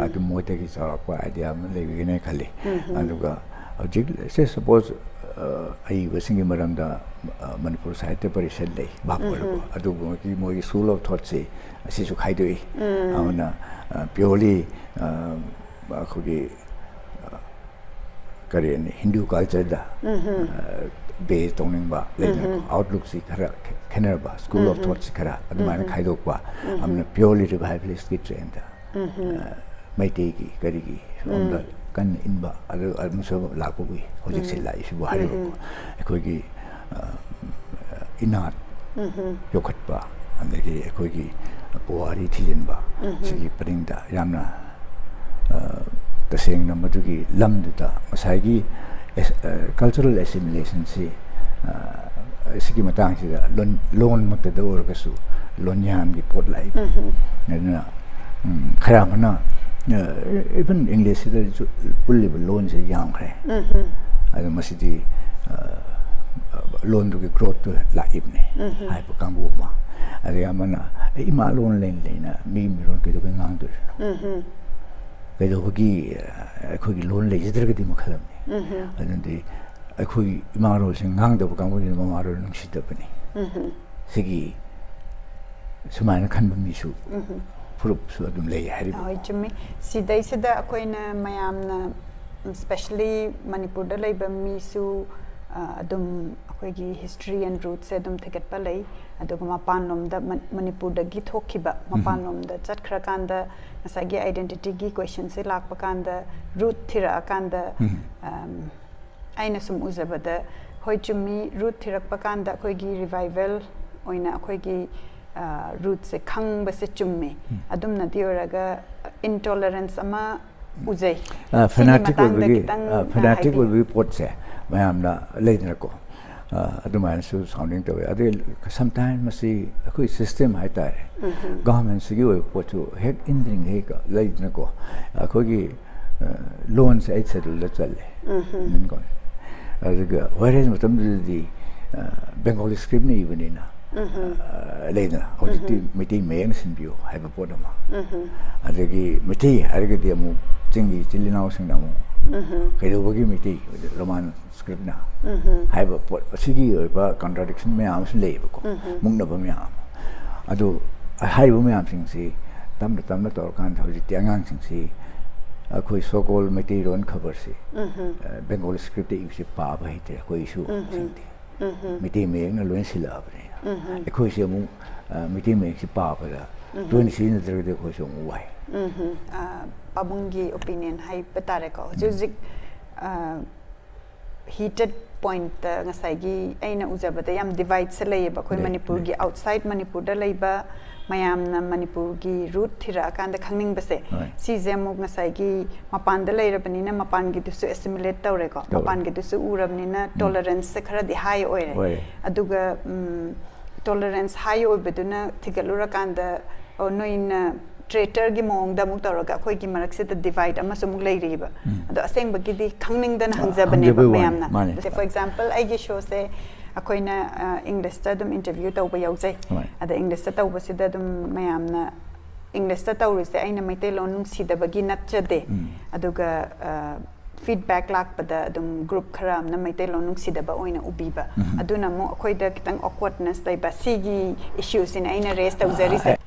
ꯑꯗꯨꯝ ꯃꯣꯏꯗꯒꯤ ꯆꯥꯎꯔꯥꯛꯄ idea ꯑꯃ ꯂꯩꯕꯤꯒꯅꯤ ꯈꯜꯂꯤ꯫ ꯑꯗꯨꯒ ꯍꯧꯖꯤꯛ say suppose ꯑ, ꯑꯏꯕꯁꯤꯡꯒꯤ ꯃꯔꯝꯗ, ꯑ, ꯃꯅꯤꯄꯨꯔ ꯁꯥꯍꯤꯇ꯭ꯌ ꯄꯔꯤꯁꯠ ꯂꯩ, ꯚꯥꯞ ꯑꯣꯏꯔꯕꯣ? ꯑꯗꯨꯕꯨ ꯃꯣꯏꯒꯤ, ꯃꯣꯏꯒꯤ school of thoughtꯁꯤ ꯑꯁꯤꯁꯨ ꯈꯥꯏꯗꯣꯛꯏ꯫ ꯑꯗꯨꯅ, ꯑ, purely, ꯑ, ꯑꯩꯈꯣꯏꯒꯤ, ꯑ, ꯀꯔꯤ ꯍꯥꯏꯅꯤ, ꯍꯤꯟꯗꯨ cultureꯗ, ꯑ, base ꯇꯧꯅꯤꯡꯕ ꯂꯩꯗꯅꯀꯣ, outlookꯁꯤ ꯈꯔ ꯈꯦ-, ꯈꯦꯠꯅꯔꯕ, school of thoughtꯁꯤ ꯈꯔ ꯑꯗꯨꯃꯥꯏꯅ ꯈꯥꯏꯗꯣꯛꯄ, ꯑꯃꯅ purely revivalistꯀꯤ trendꯇ, ꯑ, ꯃꯩꯇꯩꯒꯤ ꯀꯔꯤꯒꯤ ꯁꯣꯝꯗ ꯀꯟꯅ ꯏꯟꯕ, ꯑꯗꯨ ꯑꯗꯨꯝꯁꯨ ꯂꯥꯛꯄꯒꯤ ꯍꯧꯖꯤꯛꯁꯤ ꯂꯥꯛꯏꯁꯤꯕꯨ ꯍꯥꯏꯔꯤꯕꯀꯣ꯫ ꯑꯩꯈꯣꯏꯒꯤ, ꯑ, ꯏꯅꯥꯠ ꯌꯣꯛꯈꯠꯄ, ꯑꯗꯒꯤ ꯑꯩꯈꯣꯏꯒꯤ ꯄꯨꯋꯥꯔꯤ ꯊꯤꯖꯤꯟꯕ, ꯁꯤꯒꯤ ꯄꯔꯤꯡꯗ ꯌꯥꯝꯅ, ꯑ, ꯇꯁꯦꯡꯅ ꯃꯗꯨꯒꯤ ꯂꯝꯗꯨꯗ ꯉꯁꯥꯏꯒꯤ ꯑꯦꯁ-, ꯑ, cultural assimilationꯁꯤ, ꯑ, ꯁꯤꯒꯤ ꯃꯇꯥꯡꯁꯤꯗ ꯂꯣꯟ-, ꯂꯣꯟꯃꯛꯇꯗ ꯑꯣꯏꯔꯒꯁꯨ ꯂꯣꯟꯌꯥꯟꯒꯤ ꯄꯣꯠ ꯂꯥꯛꯏ꯫ ꯑꯗꯨꯅ, ꯎꯝ, ꯈꯔ ꯑꯃꯅ, ꯑ, even Englishꯁꯤꯗꯁꯨ ꯄꯨꯜꯂꯤꯕ ꯂꯣꯟꯁꯤ ꯌꯥꯝꯈ꯭ꯔꯦ꯫ ꯑꯗꯣ ꯃꯁꯤꯗꯤ, ꯑ, ꯂꯣꯟꯗꯨꯒꯤ growthꯇꯨ ꯂꯥꯛꯏꯕꯅꯦ ꯍꯥꯏꯕ ꯀꯥꯡꯕꯨ ꯑꯃ꯫ ꯑꯗꯒꯤ ꯑꯃꯅ, "ꯑꯦ, ꯏꯃꯥ ꯂꯣꯟ ꯂꯩꯅ ꯂꯩꯅ ꯃꯤ ꯃꯤꯔꯣꯟ ꯀꯩꯗꯧꯕꯩ ꯉꯥꯡꯗꯣꯏꯅꯣ? ꯀꯩꯗꯧꯕꯒꯤ, ꯑ, ꯑꯩꯈꯣꯏꯒꯤ ꯂꯣꯟ ꯂꯩꯖꯗ꯭ꯔꯒꯗꯤ?" ꯃꯈꯜ ꯑꯃꯅꯤ꯫ ꯑꯗꯨꯗꯤ ꯑꯩꯈꯣꯏ ꯏꯃꯥ ꯂꯣꯟꯁꯤ ꯉꯥꯡꯗꯕ ꯀꯥꯡꯕꯨꯁꯤꯅ ꯃꯃꯥ ꯂꯣꯟ ꯅꯨꯡꯁꯤꯗꯕꯅꯤ꯫ ꯁꯤꯒꯤ ꯁꯨꯃꯥꯏꯅ ꯈꯟꯕ ꯃꯤꯁꯨ, ꯐꯨꯔꯨꯞꯁꯨ ꯑꯗꯨꯝ ꯂꯩ ꯍꯥꯏꯔꯤꯕ꯫ ꯍꯣꯏ, ꯆꯨꯝꯃꯤ꯫ ꯁꯤꯗꯩꯁꯤꯗ ꯑꯩꯈꯣꯏꯅ ꯃꯌꯥꯝꯅ, especially ꯃꯅꯤꯄꯨꯔꯗ ꯂꯩꯕ ꯃꯤꯁꯨ, ꯑ, ꯑꯗꯨꯝ ꯑꯩꯈꯣꯏꯒꯤ history and rootsꯁꯦ ꯑꯗꯨꯝ ꯊꯤꯒꯠꯄ ꯂꯩ꯫ ꯑꯗꯨꯒ ꯃꯄꯥꯟꯂꯣꯝꯗ, ꯃ-, ꯃꯅꯤꯄꯨꯔꯗꯒꯤ ꯊꯣꯛꯈꯤꯕ, ꯃꯄꯥꯟꯂꯣꯝꯗ ꯆꯠꯈ꯭ꯔꯀꯥꯟꯗ ꯉꯁꯥꯏꯒꯤ identityꯒꯤ questionꯁꯦ ꯂꯥꯛꯄ ꯀꯥꯟꯗ, root ꯊꯤꯔꯛꯑꯀꯥꯟꯗ, ꯑꯝ, ꯑꯩꯅ ꯁꯨꯝ ꯎꯖꯕꯗ, ꯍꯣꯏ, ꯆꯨꯝꯃꯤ, root ꯊꯤꯔꯛꯄ ꯀꯥꯟꯗ ꯑꯩꯈꯣꯏꯒꯤ revival ꯑꯣꯏꯅ ꯑꯩꯈꯣꯏꯒꯤ, ꯑ, rootꯁꯦ ꯈꯪꯕꯁꯦ ꯆꯨꯝꯃꯤ꯫ ꯑꯗꯨꯝꯅꯗꯤ ꯑꯣꯏꯔꯒ intolerance ꯑꯃ ꯎꯖꯩ꯫ ꯑ, ꯁꯤꯒꯤ fanatic ꯃꯇꯥꯡꯗ ꯑꯣꯏꯕꯒꯤ, ꯈꯤꯇꯪ, ꯑ, ꯑ, fanatic ꯍꯥꯏꯕꯤꯌꯨ꯫ ꯑꯣꯏꯕꯒꯤ ꯄꯣꯠꯁꯦ ꯃꯌꯥꯝꯅ ꯂꯩꯗꯅꯀꯣ꯫ ꯑ, ꯑꯗꯨꯃꯥꯏꯅꯁꯨ sounding ꯇꯧꯋꯦ꯫ ꯑꯗꯩ sometimes ꯃꯁꯤ ꯑꯩꯈꯣꯏ system ꯍꯥꯏꯇꯥꯔꯦ꯫ Governmentꯁꯤꯒꯤ ꯑꯣꯏꯕ ꯄꯣꯠꯁꯨ ꯍꯦꯛ ꯏꯟꯗ꯭ꯔꯤꯉꯩ ꯂꯩꯗꯅꯀꯣ, ꯑꯩꯈꯣꯏꯒꯤ, ꯑ, ꯂꯣꯟꯁꯦ eighth scheduleꯗ ꯆꯜꯂꯦ꯫ ꯎꯝ꯫ ꯑꯗꯨꯒ whereas ꯃꯇꯝꯗꯨꯗꯗꯤ, ꯑ, Bengali scriptꯅ ꯏꯕꯅꯤꯅ, ꯑ, ꯂꯩꯗꯅ, ꯍꯧꯖꯤꯛꯇꯤ ꯃꯩꯇꯩ ꯃꯌꯦꯛꯅ ꯁꯤꯟꯕꯤꯌꯨ ꯍꯥꯏꯕ ꯄꯣꯠ ꯑꯃ꯫ ꯑꯗꯒꯤ ꯃꯩꯇꯩ ꯍꯥꯏꯔꯒꯗꯤ ꯑꯃꯨꯛ ꯆꯤꯡꯒꯤ ꯏꯆꯤꯜ ꯏꯅꯥꯎꯁꯤꯡꯅ ꯑꯃꯨꯛ ꯀꯩꯗꯧꯕꯒꯤ ꯃꯩꯇꯩ ꯔꯣꯃꯥꯟ ꯁ꯭ꯀ꯭ꯔꯤꯞꯅ ꯍꯥꯏꯕ ꯄꯣꯠ ꯑꯁꯤꯒꯤ ꯑꯣꯏꯕ ꯀꯟꯇ꯭ꯔꯥꯗꯤꯛꯁꯟ ꯃꯌꯥꯝ ꯑꯃꯁꯨ ꯂꯩꯌꯦꯕꯀꯣ, ꯃꯨꯛꯅꯕ ꯃꯌꯥꯝ ꯑꯃ꯫ ꯑꯗꯨ ꯍꯥꯏꯔꯤꯕ ꯃꯌꯥꯝꯁꯤꯡꯁꯤ ꯇꯞꯅ ꯇꯞꯅ ꯇꯧꯔꯀꯥꯟꯗ ꯍꯧꯖꯤꯛꯇꯤ ꯑꯉꯥꯡꯁꯤꯡꯁꯤ ꯑꯩꯈꯣꯏ ꯁꯣꯀꯣꯜ ꯃꯩꯇꯩꯂꯣꯟ ꯈꯕꯔꯁꯤ ꯕꯦꯡꯒꯣꯂꯤ ꯁ꯭ꯀ꯭ꯔꯤꯞꯇ ꯏꯕꯁꯤ ꯄꯥꯕ ꯍꯩꯇ꯭ꯔꯦ ꯑꯩꯈꯣꯏ ꯏꯁꯨꯁꯤꯡꯗꯤ꯫ ꯃꯩꯇꯩ ꯃꯌꯦꯛꯅ ꯂꯣꯏ ꯁꯤꯜꯂꯛꯑꯕꯅꯤꯅ ꯑꯩꯈꯣꯏꯁꯦ ꯑꯃꯨꯛ ꯃꯩꯇꯩ ꯃꯌꯦꯛꯁꯤ ꯄꯥꯕꯗ ꯇꯣꯏꯅ ꯁꯤꯖꯤꯟꯅꯗ꯭ꯔꯒꯗꯤ ꯑꯩꯈꯣꯏꯁꯨ ꯑꯃꯨꯛ ꯋꯥꯏ꯫ ꯄꯥꯕꯨꯡꯒꯤ ꯑꯣꯄꯤꯅꯤꯌꯟ ꯍꯥꯏꯕ ꯇꯥꯔꯦꯀꯣ꯫ ꯍꯧꯖꯤꯛ ꯍꯧꯖꯤꯛ ꯍꯤꯇꯦꯠ ꯄꯣꯏꯟꯠꯇ ꯉꯁꯥꯏꯒꯤ ꯑꯩꯅ ꯎꯖꯕꯗ ꯌꯥꯝ ꯗꯤꯚꯥꯏꯠꯁꯦ ꯂꯩꯌꯦꯕ꯫ ꯑꯩꯈꯣꯏ ꯃꯅꯤꯄꯨꯔꯒꯤ ꯑꯥꯎꯠꯁꯥꯏꯠ ꯃꯅꯤꯄꯨꯔꯗ ꯂꯩꯕ ꯃꯌꯥꯝꯅ ꯃꯅꯤꯄꯨꯔꯒꯤ ꯔꯨꯠ ꯊꯤꯔꯛꯑꯀꯥꯟꯗ ꯈꯪꯅꯤꯡꯕꯁꯦ, ꯁꯤꯁꯦ ꯑꯃꯨꯛ ꯉꯁꯥꯏꯒꯤ ꯃꯄꯥꯟꯗ ꯂꯩꯔꯕꯅꯤꯅ ꯃꯄꯥꯟꯒꯤꯗꯨꯁꯨ ꯑꯦꯁꯤꯃꯤꯂꯦꯠ ꯇꯧꯔꯦꯀꯣ, ꯃꯄꯥꯟꯒꯤꯗꯨꯁꯨ ꯎꯔꯕꯅꯤꯅ ꯇꯣꯂꯔꯦꯟꯁꯁꯦ ꯈꯔꯗꯤ ꯍꯥꯏ ꯑꯣꯏꯔꯦ꯫ ꯑꯗꯨꯒ ꯇꯣꯂꯔꯦꯟꯁ ꯍꯥꯏ ꯑꯣꯏꯕꯗꯨꯅ ꯊꯤꯒꯠꯂꯨꯔꯀꯥꯟꯗ, ꯑꯣ, ꯅꯣꯏꯅ ꯇ꯭ꯔꯦꯇꯔꯒꯤ ꯃꯑꯣꯡꯗ ꯑꯃꯨꯛ ꯇꯧꯔꯒ ꯑꯩꯈꯣꯏꯒꯤ ꯃꯔꯛꯁꯤꯗ ꯗꯤꯚꯥꯏꯠ ꯑꯃꯁꯨ ꯑꯃꯨꯛ ꯂꯩꯔꯤꯕ꯫ ꯑꯗꯣ ꯑꯁꯦꯡꯕꯒꯤꯗꯤ ꯈꯪꯅꯤꯡꯗꯅ ꯍꯪꯖꯕꯅꯦꯕ ꯃꯌꯥꯝꯅ꯫ ꯐꯣꯔ ꯑꯦꯛꯖꯥꯝꯄꯜ, ꯑꯩꯒꯤ ꯁꯣꯁꯦ ꯑꯩꯈꯣꯏꯅ ꯏꯪꯂꯤꯁꯇ ꯑꯗꯨꯝ ꯏꯟꯇꯔꯚ꯭ꯌꯨ ꯇꯧꯕ ꯌꯥꯎꯖꯩ꯫ ꯑꯗ ꯏꯪꯂꯤꯁꯇ ꯇꯧꯕꯁꯤꯗ ꯑꯗꯨꯝ ꯃꯌꯥꯝꯅ ꯏꯪꯂꯤꯁꯇ ꯇꯧꯔꯤꯁꯦ ꯑꯩꯅ ꯃꯩꯇꯩꯂꯣꯟ ꯅꯨꯡꯁꯤꯗꯕꯒꯤ ꯅꯠꯆꯗꯦ꯫ ꯑꯗꯨꯒ ꯐꯤꯗꯕꯦꯛ ꯂꯥꯛꯄꯗ ꯑꯗꯨꯝ ꯒ꯭ꯔꯨꯞ ꯈꯔ ꯑꯃꯅ ꯃꯩꯇꯩꯂꯣꯟ ꯅꯨꯡꯁꯤꯗꯕ ꯑꯣꯏꯅ ꯎꯕꯤꯕ꯫ ꯑꯗꯨꯅ ꯑꯃꯨꯛ ꯑꯩꯈꯣꯏꯗ ꯈꯤꯇꯪ ꯑꯣꯛꯋꯥꯔꯗꯅꯦꯁ ꯂꯩꯕ꯫ ꯁꯤꯒꯤ ꯏꯁꯨꯁꯤꯅ ꯑꯩꯅ ꯔꯦꯁ ꯇꯧꯖꯔꯤꯁꯦ꯫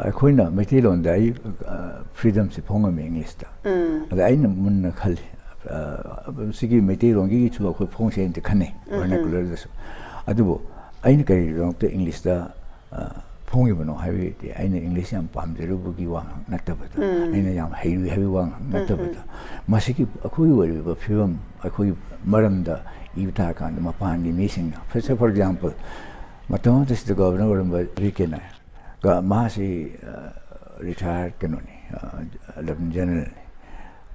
ꯑꯩꯈꯣꯏꯅ ꯃꯩꯇꯩꯂꯣꯟꯗ ꯑꯩ ꯐ꯭ꯔꯤꯗꯝꯁꯤ ꯐꯣꯡꯉꯝꯃꯤ ꯏꯪꯂꯤꯁꯇ꯫ ꯑꯗ ꯑꯩꯅ ꯃꯨꯟꯅ ꯈꯜꯂꯤ, ꯁꯤꯒꯤ ꯃꯩꯇꯩꯂꯣꯟꯒꯤꯁꯨ ꯑꯩꯈꯣꯏ ꯐꯣꯡꯁꯦꯅꯗꯤ ꯈꯟꯅꯩ, ꯚꯔꯅꯥꯀꯨꯂꯔꯗꯁꯨ꯫ ꯑꯗꯨꯕꯨ ꯑꯩꯅ ꯀꯔꯤꯒꯤꯗꯃꯛꯇ ꯏꯪꯂꯤꯁꯇ ꯐꯣꯡꯉꯤꯕꯅꯣ ꯍꯥꯏꯕꯗꯤ ꯑꯩꯅ ꯏꯪꯂꯤꯁ ꯌꯥꯝ ꯄꯥꯝꯖꯔꯨꯕꯒꯤ ꯋꯥ ꯉꯥꯛ ꯅꯠꯇꯕꯗ, ꯑꯩꯅ ꯌꯥꯝ ꯍꯩꯔꯨꯏ ꯍꯥꯏꯕꯒꯤ ꯋꯥ ꯉꯥꯛ ꯅꯠꯇꯕꯗ, ꯃꯁꯤꯒꯤ ꯑꯩꯈꯣꯏꯒꯤ ꯑꯣꯏꯔꯤꯕ ꯐꯤꯕꯝ, ꯑꯩꯈꯣꯏꯒꯤ ꯃꯔꯝꯗ ꯏꯕ ꯇꯥꯔꯀꯥꯟꯗ ꯃꯄꯥꯟꯒꯤ ꯃꯤꯁꯤꯡꯅ, ꯐꯣꯔ ꯑꯦꯛꯖꯥꯝꯄꯜ, ꯃꯇꯝ ꯑꯃꯗ ꯁꯤꯗ ꯒꯚꯔꯅꯔ ꯑꯣꯏꯔꯝꯕ ꯚꯤ ꯀꯦ ꯅꯥꯌꯔ, ꯃꯥꯁꯤ ꯔꯤꯇꯥꯌꯔ ꯀꯩꯅꯣꯅꯤ, ꯂꯦꯐꯇꯤꯅꯦꯟ ꯖꯦꯅꯔꯦꯜꯅꯤ꯫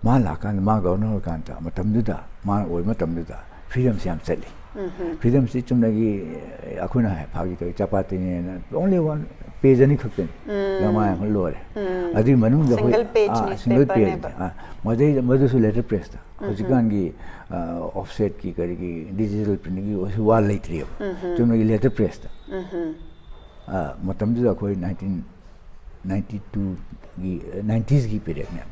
ꯃꯥ ꯂꯥꯛꯀꯥꯟꯗ, ꯃꯥ ꯒꯚꯔꯅꯔ ꯑꯣꯏꯔꯀꯥꯟꯗ, ꯃꯇꯝꯗꯨꯗ, ꯃꯥꯅ ꯑꯣꯏꯕ ꯃꯇꯝꯗꯨꯗ ꯐ꯭ꯔꯤꯗꯝꯁꯤ ꯌꯥꯝ ꯆꯠꯂꯤ꯫ ꯐ꯭ꯔꯤꯗꯝꯁꯤ ꯆꯨꯝꯅꯒꯤ ꯑꯩꯈꯣꯏꯅ ꯍꯥꯏ ꯐꯥꯒꯤ ꯇꯧꯋꯤ, ꯆꯄꯥꯇꯤꯅꯦꯅ only one page ꯑꯅꯤ ꯈꯛꯇꯅꯤ꯫ ꯃꯥ ꯌꯥꯝ ꯂꯣꯏꯔꯦ꯫ ꯑꯗꯨꯒꯤ ꯃꯅꯨꯡꯗ ꯑꯩꯈꯣꯏ ꯁꯤꯡꯒꯜ ꯄꯦꯖꯅꯤ, ꯁꯤꯡꯒꯜ ꯄꯦꯄꯔꯅꯦꯕ꯫ ꯄꯦꯖ꯫ ꯃꯗꯩ ꯃꯗꯨꯁꯨ ꯂꯦꯇꯔ ꯄ꯭ꯔꯦꯁꯇ꯫ ꯍꯧꯖꯤꯛꯀꯥꯟꯒꯤ ꯑꯣꯐꯁꯦꯠꯀꯤ ꯀꯔꯤꯒꯤ ꯗꯤꯖꯤꯇꯦꯜ ꯄ꯭ꯔꯤꯟꯒꯤ ꯋꯥ ꯂꯩꯇ꯭ꯔꯤꯑꯕ꯫ ꯆꯨꯝꯅꯒꯤ ꯂꯦꯇꯔ ꯄ꯭ꯔꯦꯁꯇ꯫ ꯃꯇꯝꯗꯨꯗ ꯑꯩꯈꯣꯏ ꯅꯥꯏꯟꯇꯤꯟ ꯅꯥꯏꯟꯇꯤ ꯇꯨꯒꯤ, ꯅꯥꯏꯟꯇꯤꯁꯀꯤ ꯄꯤꯔꯤꯌꯠꯅꯦ꯫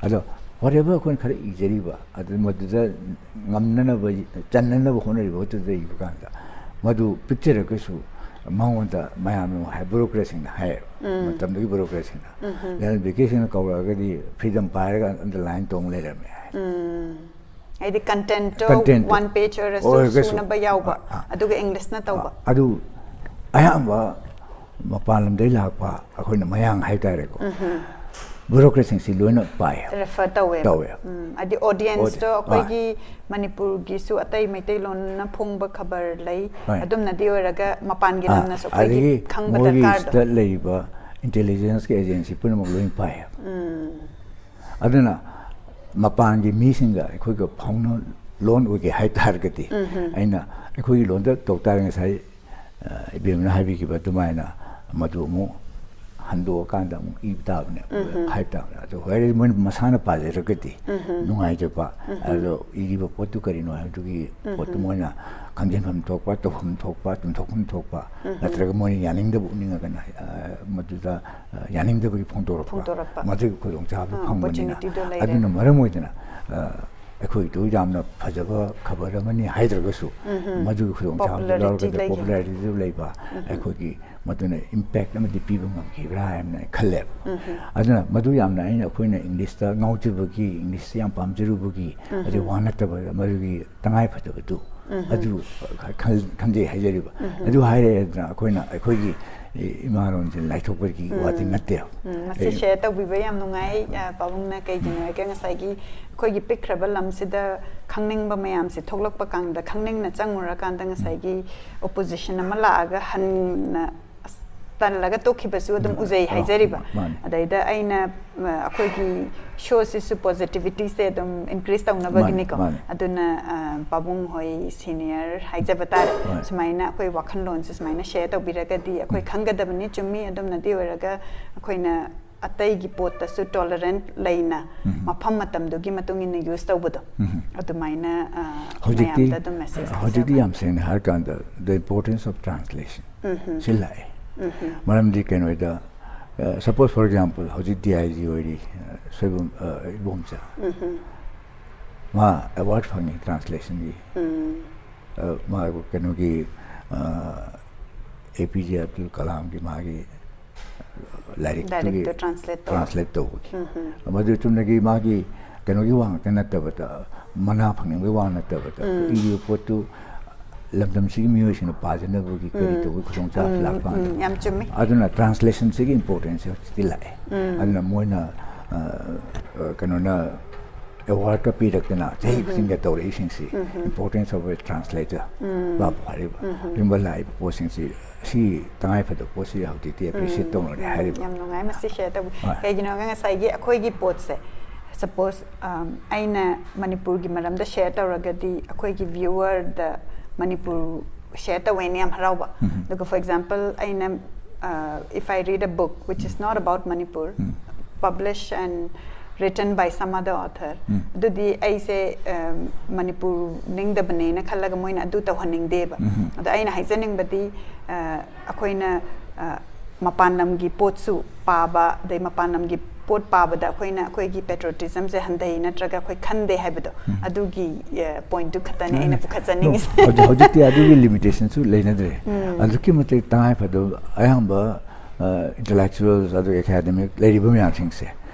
ꯑꯗꯣ Whatever ꯑꯩꯈꯣꯏꯅ ꯈꯔ ꯏꯖꯔꯤꯕ, ꯑꯗꯨ ꯃꯗꯨꯗ ꯉꯝꯅꯅꯕ, ꯆꯟꯅꯅꯕ ꯍꯣꯠꯅꯔꯤꯕ ꯈꯛꯇꯨꯗ ꯏꯕ ꯀꯥꯟꯗ, ꯃꯗꯨ ꯄꯤꯛꯆꯔꯒꯁꯨ ꯃꯉꯣꯟꯗ ꯃꯌꯥꯝꯅ ꯍꯥꯏ, ꯕ꯭ꯌꯨꯔꯣꯀ꯭ꯔꯦꯠꯁꯤꯡꯅ ꯍꯥꯏꯌꯦꯕ, ꯃꯇꯝꯗꯨꯒꯤ ꯕ꯭ꯌꯨꯔꯣꯀ꯭ꯔꯦꯠꯁꯤꯡꯅ꯫ ꯎꯝ꯫ ꯂꯦꯅꯟ ꯕꯤꯀꯦꯁꯤꯡꯅ ꯀꯧꯔꯛꯑꯒꯗꯤ ꯐ꯭ꯔꯤꯗꯝ ꯄꯥꯏꯔꯒ ꯑꯟꯗꯔꯂꯥꯏꯟ ꯇꯣꯡ ꯂꯩꯔꯝꯃꯦ ꯍꯥꯏ꯫ ꯎꯝ꯫ ꯍꯥꯏꯗꯤ ꯀꯟꯇꯦꯟꯠꯇꯣ ꯀꯟꯇꯦꯟꯠꯇꯣ ꯋꯥꯟ ꯄꯦꯖ ꯑꯣꯏꯔꯁꯨ ꯑꯣꯏꯔꯒꯁꯨ꯫ ꯁꯨꯅꯕ ꯌꯥꯎꯕ, ꯑꯥ, ꯑꯥ꯫ ꯑꯗꯨꯒ ꯏꯪꯂꯤꯁꯅ ꯇꯧꯕ꯫ ꯑꯥ, ꯑꯗꯨ ꯑꯌꯥꯝꯕ ꯃꯄꯥꯟ ꯂꯝꯗꯒꯤ ꯂꯥꯛꯄ ꯑꯩꯈꯣꯏꯅ ꯃꯌꯥꯡ ꯍꯥꯏꯇꯥꯔꯦꯀꯣ, ꯎꯝ꯫ ꯕ꯭ꯌꯨꯔꯣꯀ꯭ꯔꯦꯠꯁꯤꯡꯁꯤ ꯂꯣꯏꯅ ꯄꯥꯏ꯫ ꯔꯦꯐꯔ ꯇꯧꯋꯦꯕ꯫ ꯇꯧꯋꯦ꯫ ꯎꯝ, ꯍꯥꯏꯗꯤ ꯑꯣꯗꯤꯌꯦꯟꯁꯇꯣ ꯑꯣꯗꯤ-, ꯑꯩꯈꯣꯏꯒꯤ ꯃꯅꯤꯄꯨꯔꯒꯤꯁꯨ ꯑꯇꯩ ꯃꯩꯇꯩꯂꯣꯟꯅ ꯐꯣꯡꯕ ꯈꯕꯔ ꯂꯩ, ꯍꯣꯏ꯫ ꯑꯗꯨꯝꯅꯗꯤ ꯑꯣꯏꯔꯒ ꯃꯄꯥꯟꯒꯤ ꯑꯥ, ꯂꯝꯅꯁꯨ ꯑꯩꯈꯣꯏꯒꯤ ꯑꯗꯒꯤ ꯈꯪꯕ ꯃꯣꯏꯒꯤ ꯗꯔꯀꯥꯔꯗꯣ꯫ ꯁꯤꯗ ꯂꯩꯔꯤꯕ ꯏꯟꯇꯦꯂꯤꯖꯦꯟꯁꯀꯤ ꯑꯦꯖꯦꯟꯁꯤ ꯄꯨꯝꯅꯃꯛ ꯂꯣꯏꯅ ꯄꯥꯏ꯫ ꯎꯝ꯫ ꯑꯗꯨꯅ ꯃꯄꯥꯟꯒꯤ ꯃꯤꯁꯤꯡꯒ ꯑꯩꯈꯣꯏꯒ ꯐꯥꯎꯅ ꯂꯣꯟ ꯑꯣꯏꯒꯦ ꯍꯥꯏ ꯇꯥꯔꯒꯗꯤ, ꯎꯝꯍꯨꯝ꯫ ꯑꯩꯅ ꯑꯩꯈꯣꯏꯒꯤ ꯂꯣꯟꯗ ꯇꯧ ꯇꯥꯔꯦ, ꯉꯁꯥꯏ, ꯑ, ꯏꯕꯦꯝꯅ ꯍꯥꯏꯕꯤꯈꯤꯕ ꯑꯗꯨꯃꯥꯏꯅ, ꯃꯗꯨ ꯑꯃꯨꯛ ꯍꯟꯗꯣꯛꯑꯀꯥꯟꯗ ꯑꯃꯨꯛ ꯏꯕ ꯇꯥꯕꯅꯦ, ꯎꯝꯍꯨꯝ꯫ ꯍꯥꯏꯕ ꯇꯥꯕꯅꯦ꯫ ꯑꯗꯣ ꯍꯣꯔꯦꯟ ꯃꯣꯏꯅ ꯃꯁꯥꯅ ꯄꯥꯖꯔꯒꯗꯤ ꯎꯝꯍꯨꯝ꯫ ꯅꯨꯡꯉꯥꯏꯖꯕ, ꯎꯝꯍꯨꯝ꯫ ꯑꯗꯣ ꯏꯔꯤꯕ ꯄꯣꯠꯇꯨ ꯀꯔꯤꯅꯣ ꯍꯥꯏꯕꯗꯨꯒꯤ ꯄꯣꯠꯇꯨ ꯎꯝꯍꯨꯝ꯫ ꯃꯣꯏꯅ ꯈꯪꯖꯤꯟꯐꯝ ꯊꯣꯛꯄ, ꯇꯧꯐꯝ ꯊꯣꯛꯄ, ꯆꯨꯝꯊꯣꯛꯐꯝ ꯊꯣꯛꯄ, ꯎꯝꯍꯨꯝ꯫ ꯅꯠꯇ꯭ꯔꯒ ꯃꯣꯏꯅ ꯌꯥꯅꯤꯡꯗꯕ ꯎꯠꯅꯤꯡꯉꯒꯅ, ꯑ, ꯃꯗꯨꯗ, ꯑ, ꯌꯥꯅꯤꯡꯗꯕꯒꯤ ꯐꯣꯡꯗꯣꯔꯛꯄ, ꯐꯣꯡꯗꯣꯔꯛꯄ꯫ ꯃꯗꯨꯒꯤ ꯈꯨꯗꯣꯡꯆꯥꯕ ꯑꯥ, ꯐꯪꯕꯅꯤꯅ꯫ Opportunityꯗꯣ ꯂꯩꯔꯦ꯫ ꯑꯗꯨꯅ ꯃꯔꯝ ꯑꯣꯏꯗꯅ, ꯑ, ꯑꯩꯈꯣꯏꯗꯨ ꯌꯥꯝꯅ ꯐꯖꯕ ꯈꯕꯔ ꯑꯃꯅꯤ ꯍꯥꯏꯗ꯭ꯔꯒꯁꯨ, ꯎꯝꯍꯨꯝ꯫ ꯃꯗꯨꯒꯤ ꯈꯨꯗꯣꯡꯆꯥꯕꯗꯨ popularity ꯂꯧꯔꯒꯗꯤ, ꯂꯩꯈꯤꯕ꯫ Popularityꯗꯨ ꯂꯩꯕ, ꯎꯝꯍꯨꯝ꯫ ꯑꯩꯈꯣꯏꯒꯤ ꯃꯗꯨꯅ impact ꯑꯃꯗꯤ ꯄꯤꯕ ꯉꯝꯈꯤꯕ꯭ꯔꯥ ꯍꯥꯏꯅ ꯑꯩ ꯈꯜꯂꯦꯕ꯫ ꯎꯝꯍꯨꯝ꯫ ꯑꯗꯨꯅ ꯃꯗꯨ ꯌꯥꯝꯅ ꯑꯩꯅ, ꯑꯩꯈꯣꯏꯅ ꯏꯪꯂꯤꯁꯇ ꯉꯥꯎꯖꯕꯒꯤ, ꯏꯪꯂꯤꯁꯁꯤ ꯌꯥꯝ ꯄꯥꯝꯖꯔꯨꯕꯒꯤ, ꯎꯝꯍꯨꯝ꯫ ꯑꯗꯨ ꯋꯥ ꯅꯠꯇꯕ ꯃꯗꯨꯒꯤ ꯇꯉꯥꯏ ꯐꯗꯕꯗꯨ, ꯎꯝꯍꯨꯝ꯫ ꯑꯗꯨ ꯈꯜ-, ꯈꯟꯖꯩ ꯍꯥꯏꯖꯔꯤꯕ꯫ ꯎꯝꯍꯨꯝ꯫ ꯑꯗꯨ ꯍꯥꯏꯔꯦꯗꯅ ꯑꯩꯈꯣꯏꯅ ꯑꯩꯈꯣꯏꯒꯤ ꯏꯃꯥ ꯂꯣꯟꯁꯦ ꯂꯥꯏꯊꯣꯛꯄꯒꯤ ꯎꯝ꯫ ꯋꯥꯗꯤ ꯅꯠꯇꯦꯕ꯫ ꯎꯝ, ꯃꯁꯤ ꯑꯩ share ꯇꯧꯕꯤꯕ ꯌꯥꯝ ꯅꯨꯡꯉꯥꯏ, ꯑ, ꯄꯥꯕꯨꯡꯅ꯫ ꯀꯩꯒꯤꯅꯣ ꯍꯥꯏꯔꯒ ꯉꯁꯥꯏꯒꯤ ꯑꯩꯈꯣꯏꯒꯤ ꯄꯤꯛꯈ꯭ꯔꯕ ꯂꯝꯁꯤꯗ ꯈꯪꯅꯤꯡꯕ ꯃꯌꯥꯝꯁꯦ ꯊꯣꯛꯂꯛꯄ ꯀꯥꯟꯗ, ꯈꯪꯅꯤꯡꯅ ꯆꯪꯉꯨꯔꯀꯥꯟꯗ ꯉꯁꯥꯏꯒꯤ opposition ꯑꯃ ꯂꯥꯛꯑꯒ ꯍꯟꯅ ꯑꯁ, ꯇꯜꯂꯒ ꯇꯣꯛꯈꯤꯕꯁꯨ ꯑꯗꯨꯝ ꯎꯝ, ꯎꯖꯩ ꯑ, ꯍꯥꯏꯖꯔꯤꯕ꯫ ꯃꯥꯅꯤ꯫ ꯑꯗꯩꯗ ꯑꯩꯅ, ꯑ, ꯑꯩꯈꯣꯏꯒꯤ showꯁꯤꯁꯨ positivityꯁꯦ ꯑꯗꯨꯝ increase ꯇꯧꯅꯕꯒꯤꯅꯤꯀꯣ꯫ ꯃꯥꯅꯤ, ꯃꯥꯅꯤ꯫ ꯑꯗꯨꯅ, ꯑ, ꯄꯥꯕꯨꯡ ꯍꯣꯏ senior ꯍꯥꯏꯖꯕ ꯇꯥꯔꯦ꯫ ꯍꯣꯏ꯫ ꯁꯨꯃꯥꯏꯅ ꯑꯩꯈꯣꯏ ꯋꯥꯈꯜꯂꯣꯟꯁꯦ ꯁꯨꯃꯥꯏꯅ share ꯇꯧꯕꯤꯔꯒꯗꯤ ꯑꯩꯈꯣꯏ ꯎꯝ꯫ ꯈꯪꯒꯗꯕꯅꯤ, ꯆꯨꯝꯃꯤ꯫ ꯑꯗꯨꯝꯅꯗꯤ ꯑꯣꯏꯔꯒ ꯑꯩꯈꯣꯏꯅ ꯑꯇꯩꯒꯤ ꯄꯣꯠꯇꯁꯨ tolerant ꯂꯩꯅ ꯎꯝ꯫ ꯃꯐꯝ ꯃꯇꯝꯗꯨꯒꯤ ꯃꯇꯨꯡ ꯏꯟꯅ use ꯇꯧꯕꯗꯣ꯫ ꯎꯝ꯫ ꯑꯗꯨꯃꯥꯏꯅ, ꯑ, ꯍꯧꯖꯤꯛꯇꯤ, ꯃꯌꯥꯝꯗ ꯑꯗꯨꯝ message ꯍꯧꯖꯤꯛꯇꯤ ꯊꯥꯖꯕ꯫ ꯌꯥꯝ ꯁꯦꯡꯅ ꯍꯥꯏꯔꯀꯥꯟꯗ, the importance of translation ꯎꯝ꯫ ꯁꯤ ꯂꯥꯛꯑꯦ꯫ ꯎꯝ꯫ ꯃꯔꯝꯗꯤ ꯀꯩꯅꯣꯗ, Suppose, for example, ꯍꯧꯖꯤꯛ D I G ꯑꯣꯏꯔꯤ, ꯑ, ꯁꯣꯏꯕꯝ, ꯑ, ꯏꯕꯣꯝꯆꯥ꯫ ꯎꯝ꯫ ꯃꯥ award ꯐꯪꯉꯤ translationꯒꯤ꯫ ꯎꯝ꯫ ꯑ, ꯃꯥ ꯀꯩꯅꯣꯒꯤ, ꯑ, A P ꯖꯦ ꯑꯕꯗꯨꯜ ꯀꯂꯥꯝꯒꯤ ꯃꯥꯒꯤ ꯂꯥꯏꯔꯤꯛꯇꯨꯒꯤ ꯂꯥꯏꯔꯤꯛꯇꯣ translate ꯇꯧꯕ꯫ Translate ꯇꯧꯕꯒꯤ꯫ ꯎꯝ꯫ ꯃꯗꯨ ꯆꯨꯝꯅꯒꯤ ꯃꯥꯒꯤ ꯀꯩꯅꯣꯒꯤ ꯋꯥ ꯉꯥꯛꯇ ꯅꯠꯇꯕꯗ, ꯃꯅꯥ ꯐꯪꯅꯤꯡꯕꯒꯤ ꯋꯥ ꯅꯠꯇꯕꯗ, ꯎꯝ꯫ ꯏꯔꯤꯕ ꯄꯣꯠꯇꯨ ꯂꯝꯗꯝꯁꯤꯒꯤ ꯃꯤꯑꯣꯏꯁꯤꯡꯅ ꯄꯥꯖꯅꯕꯒꯤ ꯀꯔꯤ ꯎꯝ꯫ ꯇꯧꯕꯒꯤ ꯈꯨꯗꯣꯡꯆꯥꯕ ꯎꯝ, ꯂꯥꯛꯄ ꯎꯝ, ꯀꯥꯟꯗ꯫ ꯌꯥꯝ ꯆꯨꯝꯃꯤ꯫ ꯑꯗꯨꯅ translationꯁꯤꯒꯤ importanceꯁꯦ ꯍꯧꯖꯤꯛꯇꯤ ꯂꯥꯛꯑꯦ꯫ ꯎꯝ꯫ ꯑꯗꯨꯅ ꯃꯣꯏꯅ, ꯑ, ꯑ, ꯀꯩꯅꯣꯅ awardꯀ ꯄꯤꯔꯛꯇꯅ ꯆꯍꯤ ꯎꯝ꯫ ꯈꯨꯗꯤꯡꯒ ꯇꯧꯔꯛꯏꯁꯤꯡꯁꯤ, ꯎꯝ꯫ Importance of a translator ꯎꯝ꯫ ꯂꯥꯛꯄ ꯍꯥꯏꯔꯤꯕ꯫ ꯎꯝ꯫ ꯑꯗꯨꯒꯨꯝꯕ ꯂꯥꯛꯏꯕ ꯄꯣꯠꯁꯤꯡꯁꯤ, ꯁꯤ ꯇꯉꯥꯏ ꯐꯗꯕ ꯄꯣꯠꯁꯤ ꯍꯧꯖꯤꯛꯇꯤ appreciate ꯎꯝ꯫ ꯇꯧꯅꯔꯦ ꯎꯝ꯫ ꯍꯥꯏꯔꯤꯕ꯫ ꯌꯥꯝ ꯅꯨꯡꯉꯥꯏ ꯃꯁꯤ share ꯇꯧꯕ꯫ ꯍꯣꯏ꯫ ꯀꯩꯒꯤꯅꯣ ꯍꯥꯏꯔꯒ ꯉꯁꯥꯏꯒꯤ ꯑꯩꯈꯣꯏꯒꯤ ꯄꯣꯠꯁꯦ, suppose, um, ꯑꯩꯅ ꯃꯅꯤꯄꯨꯔꯒꯤ ꯃꯔꯝꯗ share ꯇꯧꯔꯒꯗꯤ ꯑꯩꯈꯣꯏꯒꯤ viewerꯗ ꯃꯅꯤꯄꯨꯔ share ꯇꯧꯋꯦꯅ ꯌꯥꯝ ꯍꯔꯥꯎꯕ꯫ ꯎꯝ꯫ ꯑꯗꯨꯒ, for example, ꯑꯩꯅ, uh, if I read a book which is um. Not about Manipur, um. Published and written by some other author, ꯎꯝ꯫ ꯑꯗꯨꯗꯤ ꯑꯩꯁꯦ, um, ꯃꯅꯤꯄꯨꯔ ꯅꯤꯡꯗꯕꯅꯦꯅ ꯈꯜꯂꯒ ꯃꯣꯏꯅ ꯑꯗꯨ ꯇꯧꯍꯟꯅꯤꯡꯗꯦꯕ꯫ ꯎꯝ꯫ ꯑꯗꯣ ꯑꯩꯅ ꯍꯥꯏꯖꯅꯤꯡꯕꯗꯤ, uh, ꯑꯩꯈꯣꯏꯅ, uh, ꯃꯄꯥꯟ ꯂꯝꯒꯤ ꯄꯣꯠꯁꯨ ꯄꯥꯕ, ꯑꯗꯩ ꯃꯄꯥꯟ ꯂꯝꯒꯤ ꯄꯣꯠ ꯄꯥꯕꯗ ꯑꯩꯈꯣꯏꯅ ꯑꯩꯈꯣꯏꯒꯤ patriotismꯁꯦ ꯍꯟꯊꯩ ꯅꯠꯇ꯭ꯔꯒ ꯑꯩꯈꯣꯏ ꯈꯟꯗꯦ ꯍꯥꯏꯕꯗꯣ, ꯎꯝ꯫ ꯑꯗꯨꯒꯤ, ꯑ, pointꯇꯨ ꯈꯛꯇꯅꯦ ꯑꯩꯅ ꯃꯥꯅꯦ꯫ ꯄꯨꯈꯠꯆꯅꯤꯡꯉꯤꯁꯦ꯫ No, ꯍꯧꯖꯤꯛ, ꯍꯧꯖꯤꯛꯇꯤ ꯑꯗꯨꯒꯤ limitationꯁꯨ ꯂꯩꯅꯗ꯭ꯔꯦ꯫ ꯎꯝ꯫ ꯑꯗꯨꯛꯀꯤ ꯃꯇꯤꯛ ꯇꯉꯥꯏ ꯐꯗꯕ ꯑꯌꯥꯝꯕ, ꯑ, intellectuals, ꯑꯗꯨꯒ academic ꯂꯩꯔꯤꯕ ꯃꯌꯥꯝꯁꯤꯡꯁꯦ,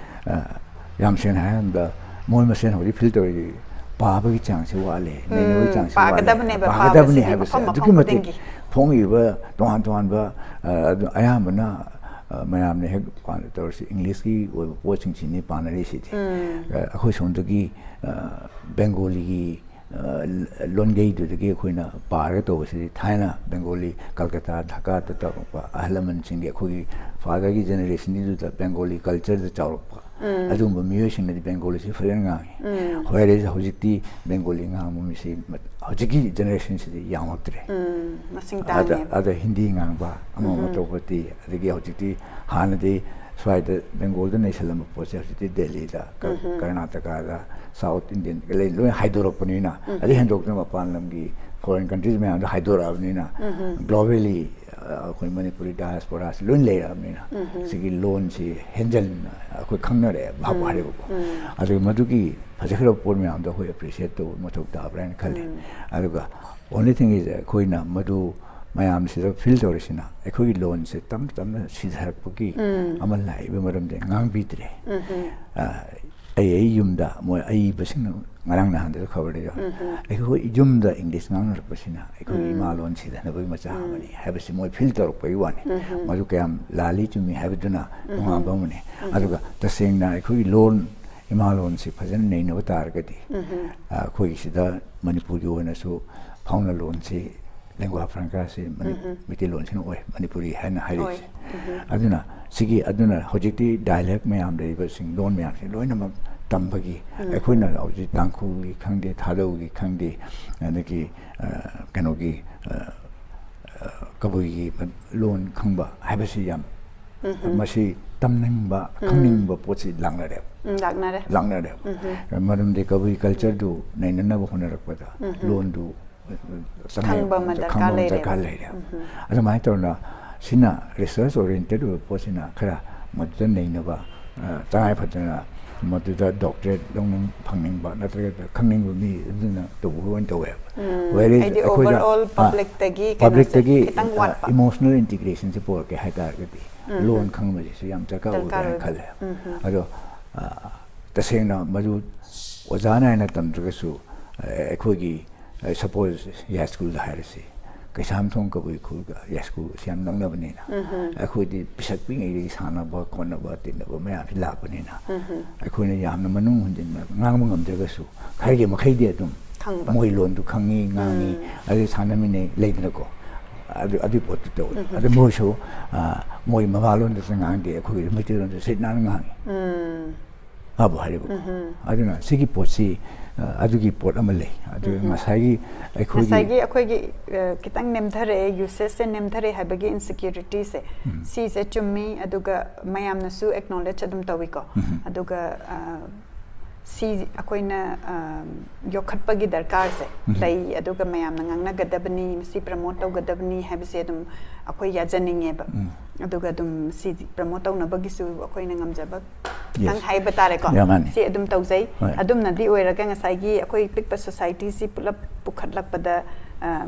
ꯑ, ꯌꯥꯝ ꯁꯦꯡꯅ ꯍꯥꯏꯔꯀꯥꯟꯗ ꯃꯣꯏ ꯃꯁꯦꯟ ꯍꯧꯖꯤꯛ feel ꯇꯧꯔꯤꯁꯤ ꯄꯥꯕꯒꯤ ꯆꯥꯡꯁꯤ ꯋꯥꯠꯂꯦ, ꯎꯝ, ꯅꯩꯅꯕꯒꯤ ꯆꯥꯡꯁꯤ ꯋꯥꯠꯂꯦ꯫ ꯄꯥꯒꯗꯕꯅꯦꯕ, ꯄꯥꯒꯗꯕꯅꯤ ꯄꯥꯕꯁꯤꯗꯤ ꯍꯥꯏꯕꯁꯦ ꯃꯐꯝ ꯑꯗꯨꯛꯀꯤ ꯃꯐꯝ ꯃꯇꯤꯛ ꯈꯨꯗꯤꯡꯒꯤ꯫ ꯐꯣꯡꯉꯤꯕ ꯇꯣꯉꯥꯟ ꯇꯣꯉꯥꯟꯕ, ꯑ, ꯑꯗꯨ ꯑꯌꯥꯝꯕꯅ, ꯑ, ꯃꯌꯥꯝꯅ ꯍꯦꯛ ꯄꯥ-, ꯇꯧꯔꯤꯁꯤ Englishꯀꯤ ꯑꯣꯏꯕ ꯄꯣꯠꯁꯤꯡꯁꯤꯅꯤ ꯄꯥꯅꯔꯤꯁꯤꯗꯤ꯫ ꯎꯝ꯫ ꯑ, ꯑꯩꯈꯣꯏ ꯁꯣꯝꯗꯒꯤ, ꯑ, Bengaliꯒꯤ, ꯑ, ꯂꯣꯟꯒꯩꯗꯨꯗꯒꯤ ꯑꯩꯈꯣꯏꯅ ꯄꯥꯔꯒ ꯇꯧꯕꯁꯤꯗꯤ ꯊꯥꯏꯅ Bengali, ꯀꯜꯀꯇꯥ, ꯙꯥꯀꯥꯗ ꯇꯧꯔꯛꯄ ꯑꯍꯜ ꯂꯃꯟꯁꯤꯡꯒꯤ, ꯑꯩꯈꯣꯏꯒꯤ fatherꯒꯤ generationꯒꯤꯗꯨꯗ Bengali cultureꯗ ꯆꯥꯎꯔꯛꯄ ꯎꯝ꯫ ꯑꯗꯨꯒꯨꯝꯕ ꯃꯤꯑꯣꯏꯁꯤꯡꯅꯗꯤ Bengaliꯁꯤ ꯐꯖꯅ ꯉꯥꯡꯉꯤ꯫ ꯎꯝ꯫ Whereas ꯍꯧꯖꯤꯛꯇꯤ Bengali ꯉꯥꯡꯕ ꯃꯤꯁꯤ ꯃ-, ꯍꯧꯖꯤꯛꯀꯤ generationꯁꯤꯗꯤ ꯌꯥꯝꯃꯛꯇ꯭ꯔꯦ꯫ ꯎꯝ, ꯃꯁꯤꯡ ꯑꯗ, ꯇꯥꯡꯉꯦꯕ꯫ ꯑꯗ ꯍꯤꯟꯗꯤ ꯉꯥꯡꯕ, ꯑꯃ ꯑꯃ ꯎꯝ꯫ ꯇꯧꯕꯗꯤ, ꯑꯗꯒꯤ ꯍꯧꯖꯤꯛꯇꯤ ꯍꯥꯟꯅꯗꯤ ꯁ꯭ꯋꯥꯏꯗ Bengalꯗ ꯅꯩꯁꯜꯂꯝꯕ ꯄꯣꯠꯁꯦ ꯍꯧꯖꯤꯛꯇꯤ ꯗꯦꯜꯂꯤꯗ, ꯀ-, ꯎꯝ꯫ ꯀꯔꯅꯥꯇꯀꯥꯗ, South Indian ꯂꯩ, ꯂꯣꯏ ꯍꯥꯏꯗꯣꯔꯛꯄꯅꯤꯅ, ꯎꯝ꯫ ꯑꯗꯩ ꯍꯦꯟꯗꯣꯛꯇꯅ ꯃꯄꯥꯟ ꯂꯝꯒꯤ foreign countries ꯃꯌꯥꯝꯗ ꯍꯥꯏꯗꯣꯔꯛꯑꯕꯅꯤꯅ, ꯎꯝ꯫ Globally ꯑꯩꯈꯣꯏ ꯃꯅꯤꯄꯨꯔꯤ ꯗꯥꯏꯁꯄꯣꯔꯥꯁꯤ ꯂꯣꯏ ꯂꯩꯔꯛꯑꯕꯅꯤꯅ, ꯁꯤꯒꯤ ꯂꯣꯟꯁꯤ ꯍꯦꯟꯖꯟꯅ ꯑꯩꯈꯣꯏ ꯈꯪꯅꯔꯛꯑꯦ ꯚꯥꯕ ꯍꯥꯏꯔꯦꯕꯀꯣ꯫ ꯑꯗꯨꯒ ꯃꯗꯨꯒꯤ ꯐꯖꯈ꯭ꯔꯕ ꯄꯣꯠ ꯃꯌꯥꯝꯗꯣ ꯑꯩꯈꯣꯏ ꯑꯦꯄ꯭ꯔꯤꯁꯤꯌꯦꯠ ꯇꯧꯕ ꯃꯊꯧ ꯇꯥꯕ꯭ꯔꯥ ꯍꯥꯏꯅ ꯈꯜꯂꯤ꯫ ꯑꯗꯨꯒ only thing is, ꯑꯩꯈꯣꯏꯅ ꯃꯗꯨ ꯃꯌꯥꯝꯁꯤꯗ ꯐꯤꯜ ꯇꯧꯔꯤꯁꯤꯅ ꯑꯩꯈꯣꯏꯒꯤ ꯂꯣꯟꯁꯦ ꯇꯞꯅ ꯇꯞꯅ ꯁꯤꯊꯔꯛꯄꯒꯤ ꯑꯃ ꯂꯥꯛꯏꯕ ꯃꯔꯝꯗꯤ ꯉꯥꯡꯕꯤꯗ꯭ꯔꯦ꯫ ꯑ, ꯑꯩ ꯑꯩ ꯌꯨꯝꯗ ꯃꯣꯏ ꯑꯏꯕꯁꯤꯡꯅ ꯉꯔꯥꯡ ꯅꯍꯥꯟꯗꯁꯨ ꯈꯕꯔꯗ ꯌꯥꯎ-, ꯑꯩꯈꯣꯏ ꯌꯨꯝꯗ ꯏꯪꯂꯤꯁ ꯉꯥꯡꯅꯔꯛꯄꯁꯤꯅ ꯑꯩꯈꯣꯏꯒꯤ ꯏꯃꯥ ꯂꯣꯟ ꯁꯤꯊꯅꯕꯒꯤ ꯃꯆꯥꯛ ꯑꯃꯅꯤ ꯍꯥꯏꯕꯁꯤ ꯃꯣꯏ ꯐꯤꯜ ꯇꯧꯔꯛꯄꯒꯤ ꯋꯥꯅꯤ꯫ ꯃꯗꯨ ꯀꯌꯥꯝ ꯂꯥꯜꯂꯤ ꯆꯨꯝꯃꯤ ꯍꯥꯏꯕꯗꯨꯅ ꯇꯣꯉꯥꯟꯕ ꯑꯃꯅꯤ꯫ ꯑꯗꯨꯒ ꯇꯁꯦꯡꯅ ꯑꯩꯈꯣꯏꯒꯤ ꯂꯣꯟ, ꯏꯃꯥ ꯂꯣꯟꯁꯤ ꯐꯖꯅ ꯅꯩꯅꯕ ꯇꯥꯔꯒꯗꯤ, ꯑ, ꯑꯩꯈꯣꯏꯒꯤ ꯁꯤꯗ ꯃꯅꯤꯄꯨꯔꯒꯤ ꯑꯣꯏꯅꯁꯨ ꯐꯥꯎꯅ ꯂꯣꯟꯁꯤ, ꯂꯦꯡꯒ꯭ꯋꯥ ꯐ꯭ꯔꯥꯡꯀꯥꯁꯤ ꯃꯅꯤ-, ꯃꯩꯇꯩꯂꯣꯟꯁꯤꯅ ꯑꯣꯏ, ꯃꯅꯤꯄꯨꯔꯤ ꯍꯥꯏꯅ ꯍꯥꯏꯔꯤꯁꯦ꯫ ꯑꯗꯨꯅ ꯁꯤꯒꯤ, ꯑꯗꯨꯅ ꯍꯧꯖꯤꯛꯇꯤ ꯗꯥꯏꯂꯦꯛ ꯃꯌꯥꯝ ꯂꯩꯔꯤꯕꯁꯤꯡ, ꯂꯣꯟ ꯃꯌꯥꯝꯁꯤ ꯂꯣꯏꯅꯃꯛ ꯇꯝꯕꯒꯤ, ꯑꯩꯈꯣꯏꯅ ꯍꯧꯖꯤꯛ ꯇꯥꯡꯈꯨꯜꯒꯤ ꯈꯪꯗꯦ, ꯊꯥꯗꯧꯒꯤ ꯈꯪꯗꯦ, ꯑꯗꯒꯤ, ꯑ, ꯀꯩꯅꯣꯒꯤ, ꯑ, ꯑ, ꯀꯕꯨꯏꯒꯤ ꯂꯣꯟ ꯈꯪꯕ ꯍꯥꯏꯕꯁꯤ ꯌꯥꯝ, ꯃꯁꯤ ꯇꯝꯅꯤꯡꯕ, ꯈꯪꯅꯤꯡꯕ ꯄꯣꯠꯁꯤ ꯂꯥꯛꯅꯔꯦꯕ꯫ ꯎꯝ, ꯂꯥꯛꯅꯔꯦ꯫ ꯂꯥꯛꯅꯔꯦꯕ꯫ ꯃꯔꯝꯗꯤ ꯀꯕꯨꯏ ꯀꯜꯆꯔꯗꯨ ꯅꯩꯅꯅꯕ ꯍꯣꯠꯅꯔꯛꯄꯗ ꯂꯣꯟꯗꯨ, ꯑ, ꯆꯪꯉꯦ-, ꯈꯪꯕ ꯑꯃ ꯗꯔꯀꯥꯔ ꯈꯪꯕ ꯑꯃ ꯂꯩꯔꯦꯕ꯫ ꯗꯔꯀꯥꯔ ꯂꯩꯔꯦ꯫ ꯑꯗꯨꯃꯥꯏꯅ ꯇꯧꯗꯅ ꯁꯤꯅ ꯔꯤꯁꯔꯁ ꯑꯣꯔꯤꯌꯦꯟꯇꯦꯠ ꯑꯣꯏꯕ ꯄꯣꯠꯁꯤꯅ ꯈꯔ ꯃꯗꯨꯗ ꯅꯩꯅꯕ, ꯑ, ꯇꯉꯥꯏ ꯐꯗꯅ ꯃꯗꯨꯗ ꯗꯣꯛꯇꯔꯦꯠ ꯂꯧꯅꯤꯡ ꯐꯪꯅꯤꯡꯕ ꯅꯠꯇ꯭ꯔꯒ ꯈꯪꯅꯤꯡꯕ ꯃꯤ ꯑꯗꯨꯅ ꯇꯧꯕ ꯑꯣꯏꯅ ꯇꯧꯋꯦꯕ꯫ Whereas ꯍꯥꯏꯗꯤ ꯑꯩꯈꯣꯏꯗ, overall ꯑ, ꯄꯕ꯭ꯂꯤꯛꯇꯒꯤ ꯀꯩꯅꯣꯁꯦ ꯄꯕ꯭ꯂꯤꯛꯇꯒꯤ, ꯈꯤꯇꯪ ꯑ, ꯋꯥꯠꯄ꯫ ꯏꯃꯣꯁꯅꯦꯜ ꯏꯟꯇꯤꯒ꯭ꯔꯦꯁꯟꯁꯦ ꯄꯨꯔꯛꯀꯦ ꯍꯥꯏ ꯇꯥꯔꯒꯗꯤ ꯂꯣꯟ ꯈꯪꯕꯁꯤꯁꯨ ꯌꯥꯝ ꯗꯔꯀꯥꯔ ꯑꯣꯏꯕ꯭ꯔꯥ ꯗꯔꯀꯥꯔ ꯍꯥꯏꯅ ꯑꯣꯏꯕ꯫ ꯈꯜꯂꯦ꯫ ꯑꯗꯣ, ꯑ, ꯇꯁꯦꯡꯅ ꯃꯗꯨ ꯑꯣꯖꯥꯅ ꯍꯥꯏꯅ ꯇꯝꯗ꯭ꯔꯒꯁꯨ, ꯑ, ꯑꯩꯈꯣꯏꯒꯤ, ꯑ, ꯁꯄꯣꯖ ꯌꯥꯏꯁ꯭ꯀꯨꯜꯗ ꯍꯥꯏꯔꯁꯤ, ꯀꯩꯁꯥꯝꯊꯣꯡ ꯀꯕꯨꯏ ꯈꯨꯜꯒ ꯌꯥꯏꯁ꯭ꯀꯨꯜꯁꯤ ꯌꯥꯝ ꯅꯛꯅꯕꯅꯤꯅ, ꯑꯩꯈꯣꯏꯗꯤ ꯄꯤꯁꯛ ꯄꯤꯛꯉꯩꯗꯒꯤ ꯁꯥꯟꯅꯕ ꯈꯣꯠꯅꯕ ꯇꯤꯟꯅꯕ ꯃꯌꯥꯝꯁꯤ ꯂꯥꯛꯄꯅꯤꯅ, ꯑꯩꯈꯣꯏꯅ ꯌꯥꯝꯅ ꯃꯅꯨꯡ ꯍꯨꯟꯖꯤꯟꯅ ꯉꯥꯡꯕ ꯉꯝꯗ꯭ꯔꯒꯁꯨ ꯈꯔꯒꯤ ꯃꯈꯩꯗꯤ ꯑꯗꯨꯝ ꯈꯪꯕ꯫ ꯃꯣꯏ ꯂꯣꯟꯗꯨ ꯈꯪꯉꯤ, ꯉꯥꯡꯉꯤ, ꯑꯗꯩ ꯁꯥꯟꯅꯃꯤꯟꯅꯩ, ꯂꯩꯗꯅꯀꯣ꯫ ꯑꯗꯨ, ꯑꯗꯨꯒꯤ ꯄꯣꯠꯇꯨ ꯇꯧꯋꯤ꯫ ꯑꯗꯨ ꯃꯣꯏꯁꯨ, ꯑ, ꯃꯣꯏ ꯃꯃꯥꯂꯣꯟꯗꯁꯨ ꯉꯥꯡꯗꯦ, ꯑꯩꯈꯣꯏꯒꯤ ꯃꯩꯇꯩꯂꯣꯟꯗ ꯁꯤꯠ ꯅꯥꯟꯅ ꯉꯥꯡꯉꯤ꯫ ꯐꯕ ꯍꯥꯏꯔꯤꯕꯀꯣ꯫ ꯑꯗꯨꯅ ꯁꯤꯒꯤ ꯄꯣꯠꯁꯤ, ꯑ, ꯑꯗꯨꯒꯤ ꯄꯣꯠ ꯑꯃ ꯂꯩ꯫ ꯑꯗꯨꯒ ꯉꯁꯥꯏꯒꯤ ꯑꯩꯈꯣꯏꯒꯤ ꯉꯁꯥꯏꯒꯤ ꯑꯩꯈꯣꯏꯒꯤ, ꯑ, ꯈꯤꯇꯪ ꯅꯦꯝꯊꯔꯛꯑꯦ, ꯌꯨꯁꯦꯁꯁꯦ ꯅꯦꯝꯊꯔꯛꯑꯦ ꯍꯥꯏꯕꯒꯤ ꯏꯟꯁꯦꯀ꯭ꯌꯨꯔꯤꯇꯤꯁꯦ, ꯁꯤꯁꯦ ꯆꯨꯝꯃꯤ꯫ ꯑꯗꯨꯒ ꯃꯌꯥꯝꯅꯁꯨ ꯑꯦꯛꯅꯣꯂꯦꯖ ꯑꯗꯨꯝ ꯇꯧꯋꯤꯀꯣ꯫ ꯑꯗꯨꯒ, ꯑ, ꯁꯤ ꯑꯩꯈꯣꯏꯅ, ꯑ, ꯌꯣꯛꯈꯠꯄꯒꯤ ꯗꯔꯀꯥꯔꯁꯦ ꯎꯝ꯫ ꯂꯩ, ꯑꯗꯨꯒ ꯃꯌꯥꯝꯅ ꯉꯥꯡꯅꯒꯗꯕꯅꯤ, ꯃꯁꯤ ꯄ꯭ꯔꯃꯣꯠ ꯇꯧꯒꯗꯕꯅꯤ ꯍꯥꯏꯕꯁꯦ ꯑꯗꯨꯝ ꯑꯩꯈꯣꯏ ꯌꯥꯖꯅꯤꯡꯉꯦꯕ꯫ ꯎꯝ꯫ ꯑꯗꯨꯒ ꯑꯗꯨꯝ ꯁꯤ ꯄ꯭ꯔꯃꯣꯠ ꯇꯧꯅꯕꯒꯤꯁꯨ ꯑꯩꯈꯣꯏꯅ ꯉꯝꯖꯕ ꯈꯤꯇꯪ Yes. ꯍꯥꯏꯕ ꯇꯥꯔꯦꯀꯣ꯫ ꯌꯥꯝ ꯃꯥꯅꯤ꯫ ꯁꯤ ꯑꯗꯨꯝ ꯇꯧꯖꯩ꯫ ꯍꯣꯏ꯫ ꯑꯗꯨꯝꯅꯗꯤ ꯑꯣꯏꯔꯒ ꯉꯁꯥꯏꯒꯤ ꯑꯩꯈꯣꯏ ꯄꯤꯛꯄ ꯁꯣꯁꯥꯏꯇꯤꯁꯤ ꯄꯨꯂꯞ ꯄꯨꯈꯠꯂꯛꯄꯗ, ꯑ,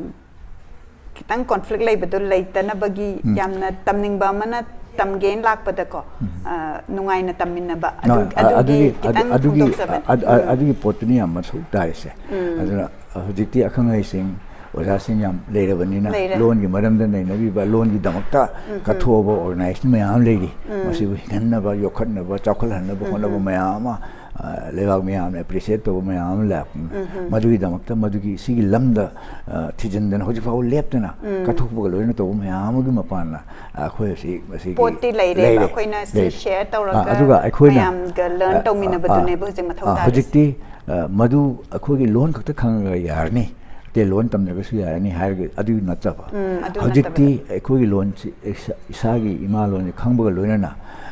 ꯈꯤꯇꯪ ꯀꯣꯟꯐ꯭ꯂꯤꯛ ꯂꯩꯕꯗꯣ ꯂꯩꯇꯅꯕꯒꯤ ꯎꯝ꯫ ꯌꯥꯝꯅ ꯇꯝꯅꯤꯡꯕ ꯑꯃꯅ ꯇꯝꯒꯦꯅ ꯂꯥꯛꯄꯗꯀꯣ, ꯎꯝ꯫ ꯑ, ꯅꯨꯡꯉꯥꯏꯅ ꯇꯝꯃꯤꯟꯅꯕ꯫ ꯑꯗꯨ-, ꯍꯣꯏ, ꯑ-, ꯑꯗꯨꯒꯤ ꯑꯗꯨꯒꯤ, ꯑꯗꯨ-, ꯈꯤꯇꯪ ꯑꯗꯨꯒꯤ, ꯐꯣꯡꯗꯣꯛꯆꯕꯅꯤ꯫ ꯑ-, ꯑ-, ꯎꯝ꯫ ꯑꯗꯨꯒꯤ ꯄꯣꯠꯇꯨꯅꯤ ꯌꯥꯝ ꯃꯊꯧ ꯇꯥꯔꯤꯁꯦ꯫ ꯎꯝ꯫ ꯑꯗꯨꯅ ꯍꯧꯖꯤꯛꯇꯤ ꯑꯈꯪ ꯑꯍꯩꯁꯤꯡ, ꯑꯣꯖꯥꯁꯤꯡ ꯌꯥꯝ ꯂꯩꯔꯕꯅꯤꯅ, ꯂꯩꯔꯦ꯫ ꯂꯣꯟꯒꯤ ꯃꯔꯝꯗ ꯅꯩꯅꯕꯤꯕ, ꯂꯣꯟꯒꯤꯗꯃꯛꯇ ꯎꯝ꯫ ꯀꯠꯊꯣꯛꯑꯕ organization ꯃꯌꯥꯝ ꯑꯃ ꯂꯩꯔꯤ꯫ ꯎꯝ꯫ ꯃꯁꯤꯕꯨ ꯍꯤꯡꯍꯟꯅꯕ, ꯌꯣꯛꯈꯠꯅꯕ, ꯆꯥꯎꯈꯠꯍꯟꯅꯕ ꯎꯝ꯫ ꯍꯣꯠꯅꯕ ꯃꯌꯥꯝ ꯑꯃ, ꯑ, ꯂꯩꯕꯥꯛ ꯃꯌꯥꯝꯅ appreciate ꯇꯧꯕ ꯃꯌꯥꯝ ꯑꯃ ꯂꯥꯛꯄꯅꯤ꯫ ꯎꯝ꯫ ꯃꯗꯨꯒꯤꯗꯃꯛꯇ ꯃꯗꯨꯒꯤ ꯁꯤꯒꯤ ꯂꯝꯗ, ꯑ, ꯊꯤꯖꯤꯟꯗꯅ ꯍꯧꯖꯤꯛ ꯐꯥꯎꯕ ꯂꯦꯞꯇꯅ ꯎꯝ꯫ ꯀꯠꯊꯣꯛꯄꯒ ꯂꯣꯏꯅ ꯇꯧꯕ ꯃꯌꯥꯝ ꯑꯃꯒꯤ ꯃꯄꯥꯟꯅ, ꯑ, ꯑꯩꯈꯣꯏ ꯍꯧꯖꯤꯛ ꯃꯁꯤꯒꯤ ꯄꯣꯠꯇꯤ ꯂꯩꯔꯦꯕ꯫ ꯂꯩꯔꯦ꯫ ꯑꯩꯈꯣꯏꯅ ꯁꯤ ꯂꯩꯔꯦ꯫ Share ꯇꯧꯔꯒ ꯑ, ꯑꯗꯨꯒ ꯑꯩꯈꯣꯏꯅ, ꯃꯌꯥꯝꯒ learn ꯑ, ꯑ, ꯇꯧꯃꯤꯟꯅꯕꯗꯨꯅꯦꯕ ꯑ, ꯍꯧꯖꯤꯛ ꯃꯊꯧ ꯑ, ꯇꯥꯔꯤꯁꯦ꯫ ꯍꯧꯖꯤꯛꯇꯤ, ꯑ, ꯃꯗꯨ ꯑꯩꯈꯣꯏꯒꯤ ꯂꯣꯟ ꯈꯛꯇ ꯈꯪꯉꯒ ꯌꯥꯔꯅꯤ, ꯑꯇꯩ ꯂꯣꯟ ꯇꯝꯗ꯭ꯔꯒꯁꯨ ꯌꯥꯔꯅꯤ ꯍꯥꯏꯔꯒ ꯑꯗꯨꯒꯤ ꯅꯠꯇꯕ꯫ ꯎꯝ, ꯑꯗꯨ ꯍꯧꯖꯤꯛꯇꯤ ꯅꯠꯇꯕꯗ꯫ ꯑꯩꯈꯣꯏꯒꯤ ꯂꯣꯟꯁꯤ ꯏꯁꯥ-, ꯏꯁꯥꯒꯤ ꯏꯃꯥ ꯂꯣꯟꯁꯦ ꯈꯪꯕꯒ ꯂꯣꯏꯅꯅ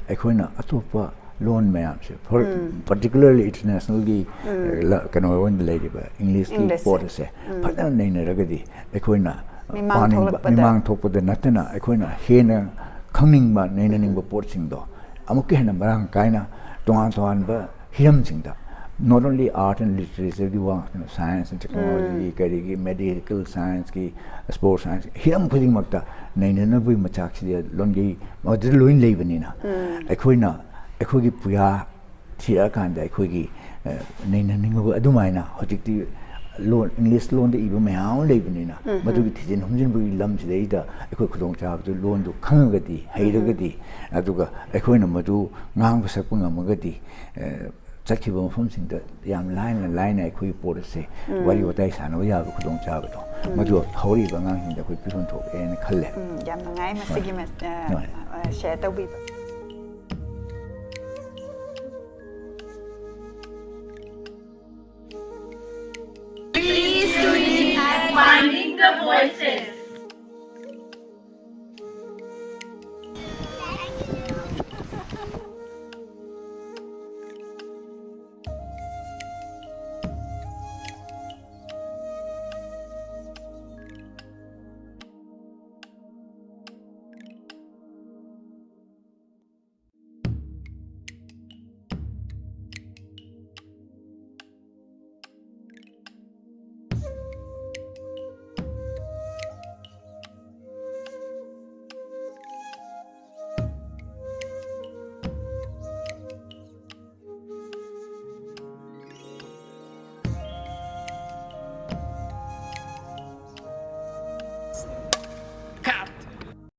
ꯑꯩꯈꯣꯏꯅ ꯑꯇꯣꯞꯄ ꯂꯣꯟ ꯃꯌꯥꯝꯁꯦ, for ꯎꯝ꯫ Particularly internationalꯒꯤ, ꯎꯝ꯫ ꯑ, ꯂ-, ꯀꯩꯅꯣ ꯑꯣꯏꯅ ꯂꯩꯔꯤꯕ Englishꯀꯤ Englishꯁꯦ꯫ ꯄꯣꯠ ꯑꯁꯦ ꯎꯝ꯫ ꯐꯖꯅ ꯅꯩꯅꯔꯒꯗꯤ ꯑꯩꯈꯣꯏꯅ ꯃꯤꯃꯥꯡ ꯄꯥꯅꯤꯡꯕ, ꯊꯣꯛꯂꯛꯄꯗ꯫ ꯃꯤꯃꯥꯡ ꯊꯣꯛꯄꯗ ꯅꯠꯇꯅ ꯑꯩꯈꯣꯏꯅ ꯍꯦꯟꯅ ꯈꯪꯅꯤꯡꯕ, ꯅꯩꯅꯅꯤꯡꯕ ꯎꯝ꯫ ꯄꯣꯠꯁꯤꯡꯗꯣ ꯑꯃꯨꯛꯀ ꯍꯦꯟꯅ ꯃꯔꯥꯡ ꯀꯥꯏꯅ ꯇꯣꯉꯥꯟ ꯇꯣꯉꯥꯟꯕ ꯍꯤꯔꯝꯁꯤꯡꯗ, not only art and literatureꯒꯤ ꯋꯥ ꯉꯥꯛꯇꯅ, science and technology, ꯎꯝ꯫ ꯀꯔꯤꯒꯤ, medical scienceꯀꯤ, sports science, ꯍꯤꯔꯝ ꯈꯨꯗꯤꯡꯃꯛꯇ ꯅꯩꯅꯅꯕꯒꯤ ꯃꯆꯥꯛꯁꯤꯗ ꯂꯣꯟꯒꯤ ꯃꯗꯨꯗ ꯂꯣꯏꯅ ꯂꯩꯕꯅꯤꯅ, ꯎꯝ꯫ ꯑꯩꯈꯣꯏꯅ ꯑꯩꯈꯣꯏꯒꯤ ꯄꯨꯌꯥ ꯊꯤꯔꯛꯑꯀꯥꯟꯗ ꯑꯩꯈꯣꯏꯒꯤ, ꯑ, ꯅꯩꯅꯅꯤꯡꯕ ꯑꯗꯨꯃꯥꯏꯅ ꯍꯧꯖꯤꯛꯇꯤ ꯂꯣꯟ, English ꯂꯣꯟꯗ ꯏꯕ ꯃꯌꯥꯝ ꯑꯃ ꯂꯩꯕꯅꯤꯅ, ꯎꯝ꯫ ꯃꯗꯨꯒꯤ ꯊꯤꯖꯤꯟ ꯍꯨꯝꯖꯤꯟꯕꯒꯤ ꯂꯝꯁꯤꯗꯩꯗ ꯑꯩꯈꯣꯏ ꯈꯨꯗꯣꯡꯆꯥꯕꯗꯨ ꯂꯣꯟꯗꯨ ꯈꯪꯉꯒꯗꯤ, ꯎꯝ꯫ ꯍꯩꯔꯒꯗꯤ, ꯑꯗꯨꯒ ꯑꯩꯈꯣꯏꯅ ꯃꯗꯨ ꯉꯥꯡꯕ ꯁꯛꯄ ꯉꯝꯃꯒꯗꯤ, ꯑ, ꯆꯠꯈꯤꯕ ꯃꯐꯝꯁꯤꯡꯗ ꯌꯥꯝ ꯂꯥꯏꯅ ꯂꯥꯏꯅ ꯑꯩꯈꯣꯏꯒꯤ ꯄꯣꯠ ꯑꯁꯦ ꯎꯝ꯫ ꯋꯥꯔꯤ ꯋꯥꯇꯥꯏ ꯁꯥꯟꯅꯕ ꯌꯥꯕ ꯈꯨꯗꯣꯡꯆꯥꯕꯗꯣ, ꯎꯝ꯫ ꯃꯗꯨ ꯍꯧꯔꯛꯏꯕ ꯑꯉꯥꯡꯁꯤꯡꯗ ꯑꯩꯈꯣꯏ ꯄꯤꯐꯝ ꯊꯣꯛꯑꯦꯅ ꯈꯜꯂꯦ꯫ ꯎꯝ, ꯌꯥꯝ ꯅꯨꯡꯉꯥꯏ ꯃꯁꯤꯒꯤ ꯍꯣꯏ꯫ ꯃ-, ꯑ, ꯍꯣꯏ꯫ ꯑ, share ꯇꯧꯕꯤꯕ꯫ Please tune in at Finding the Voices.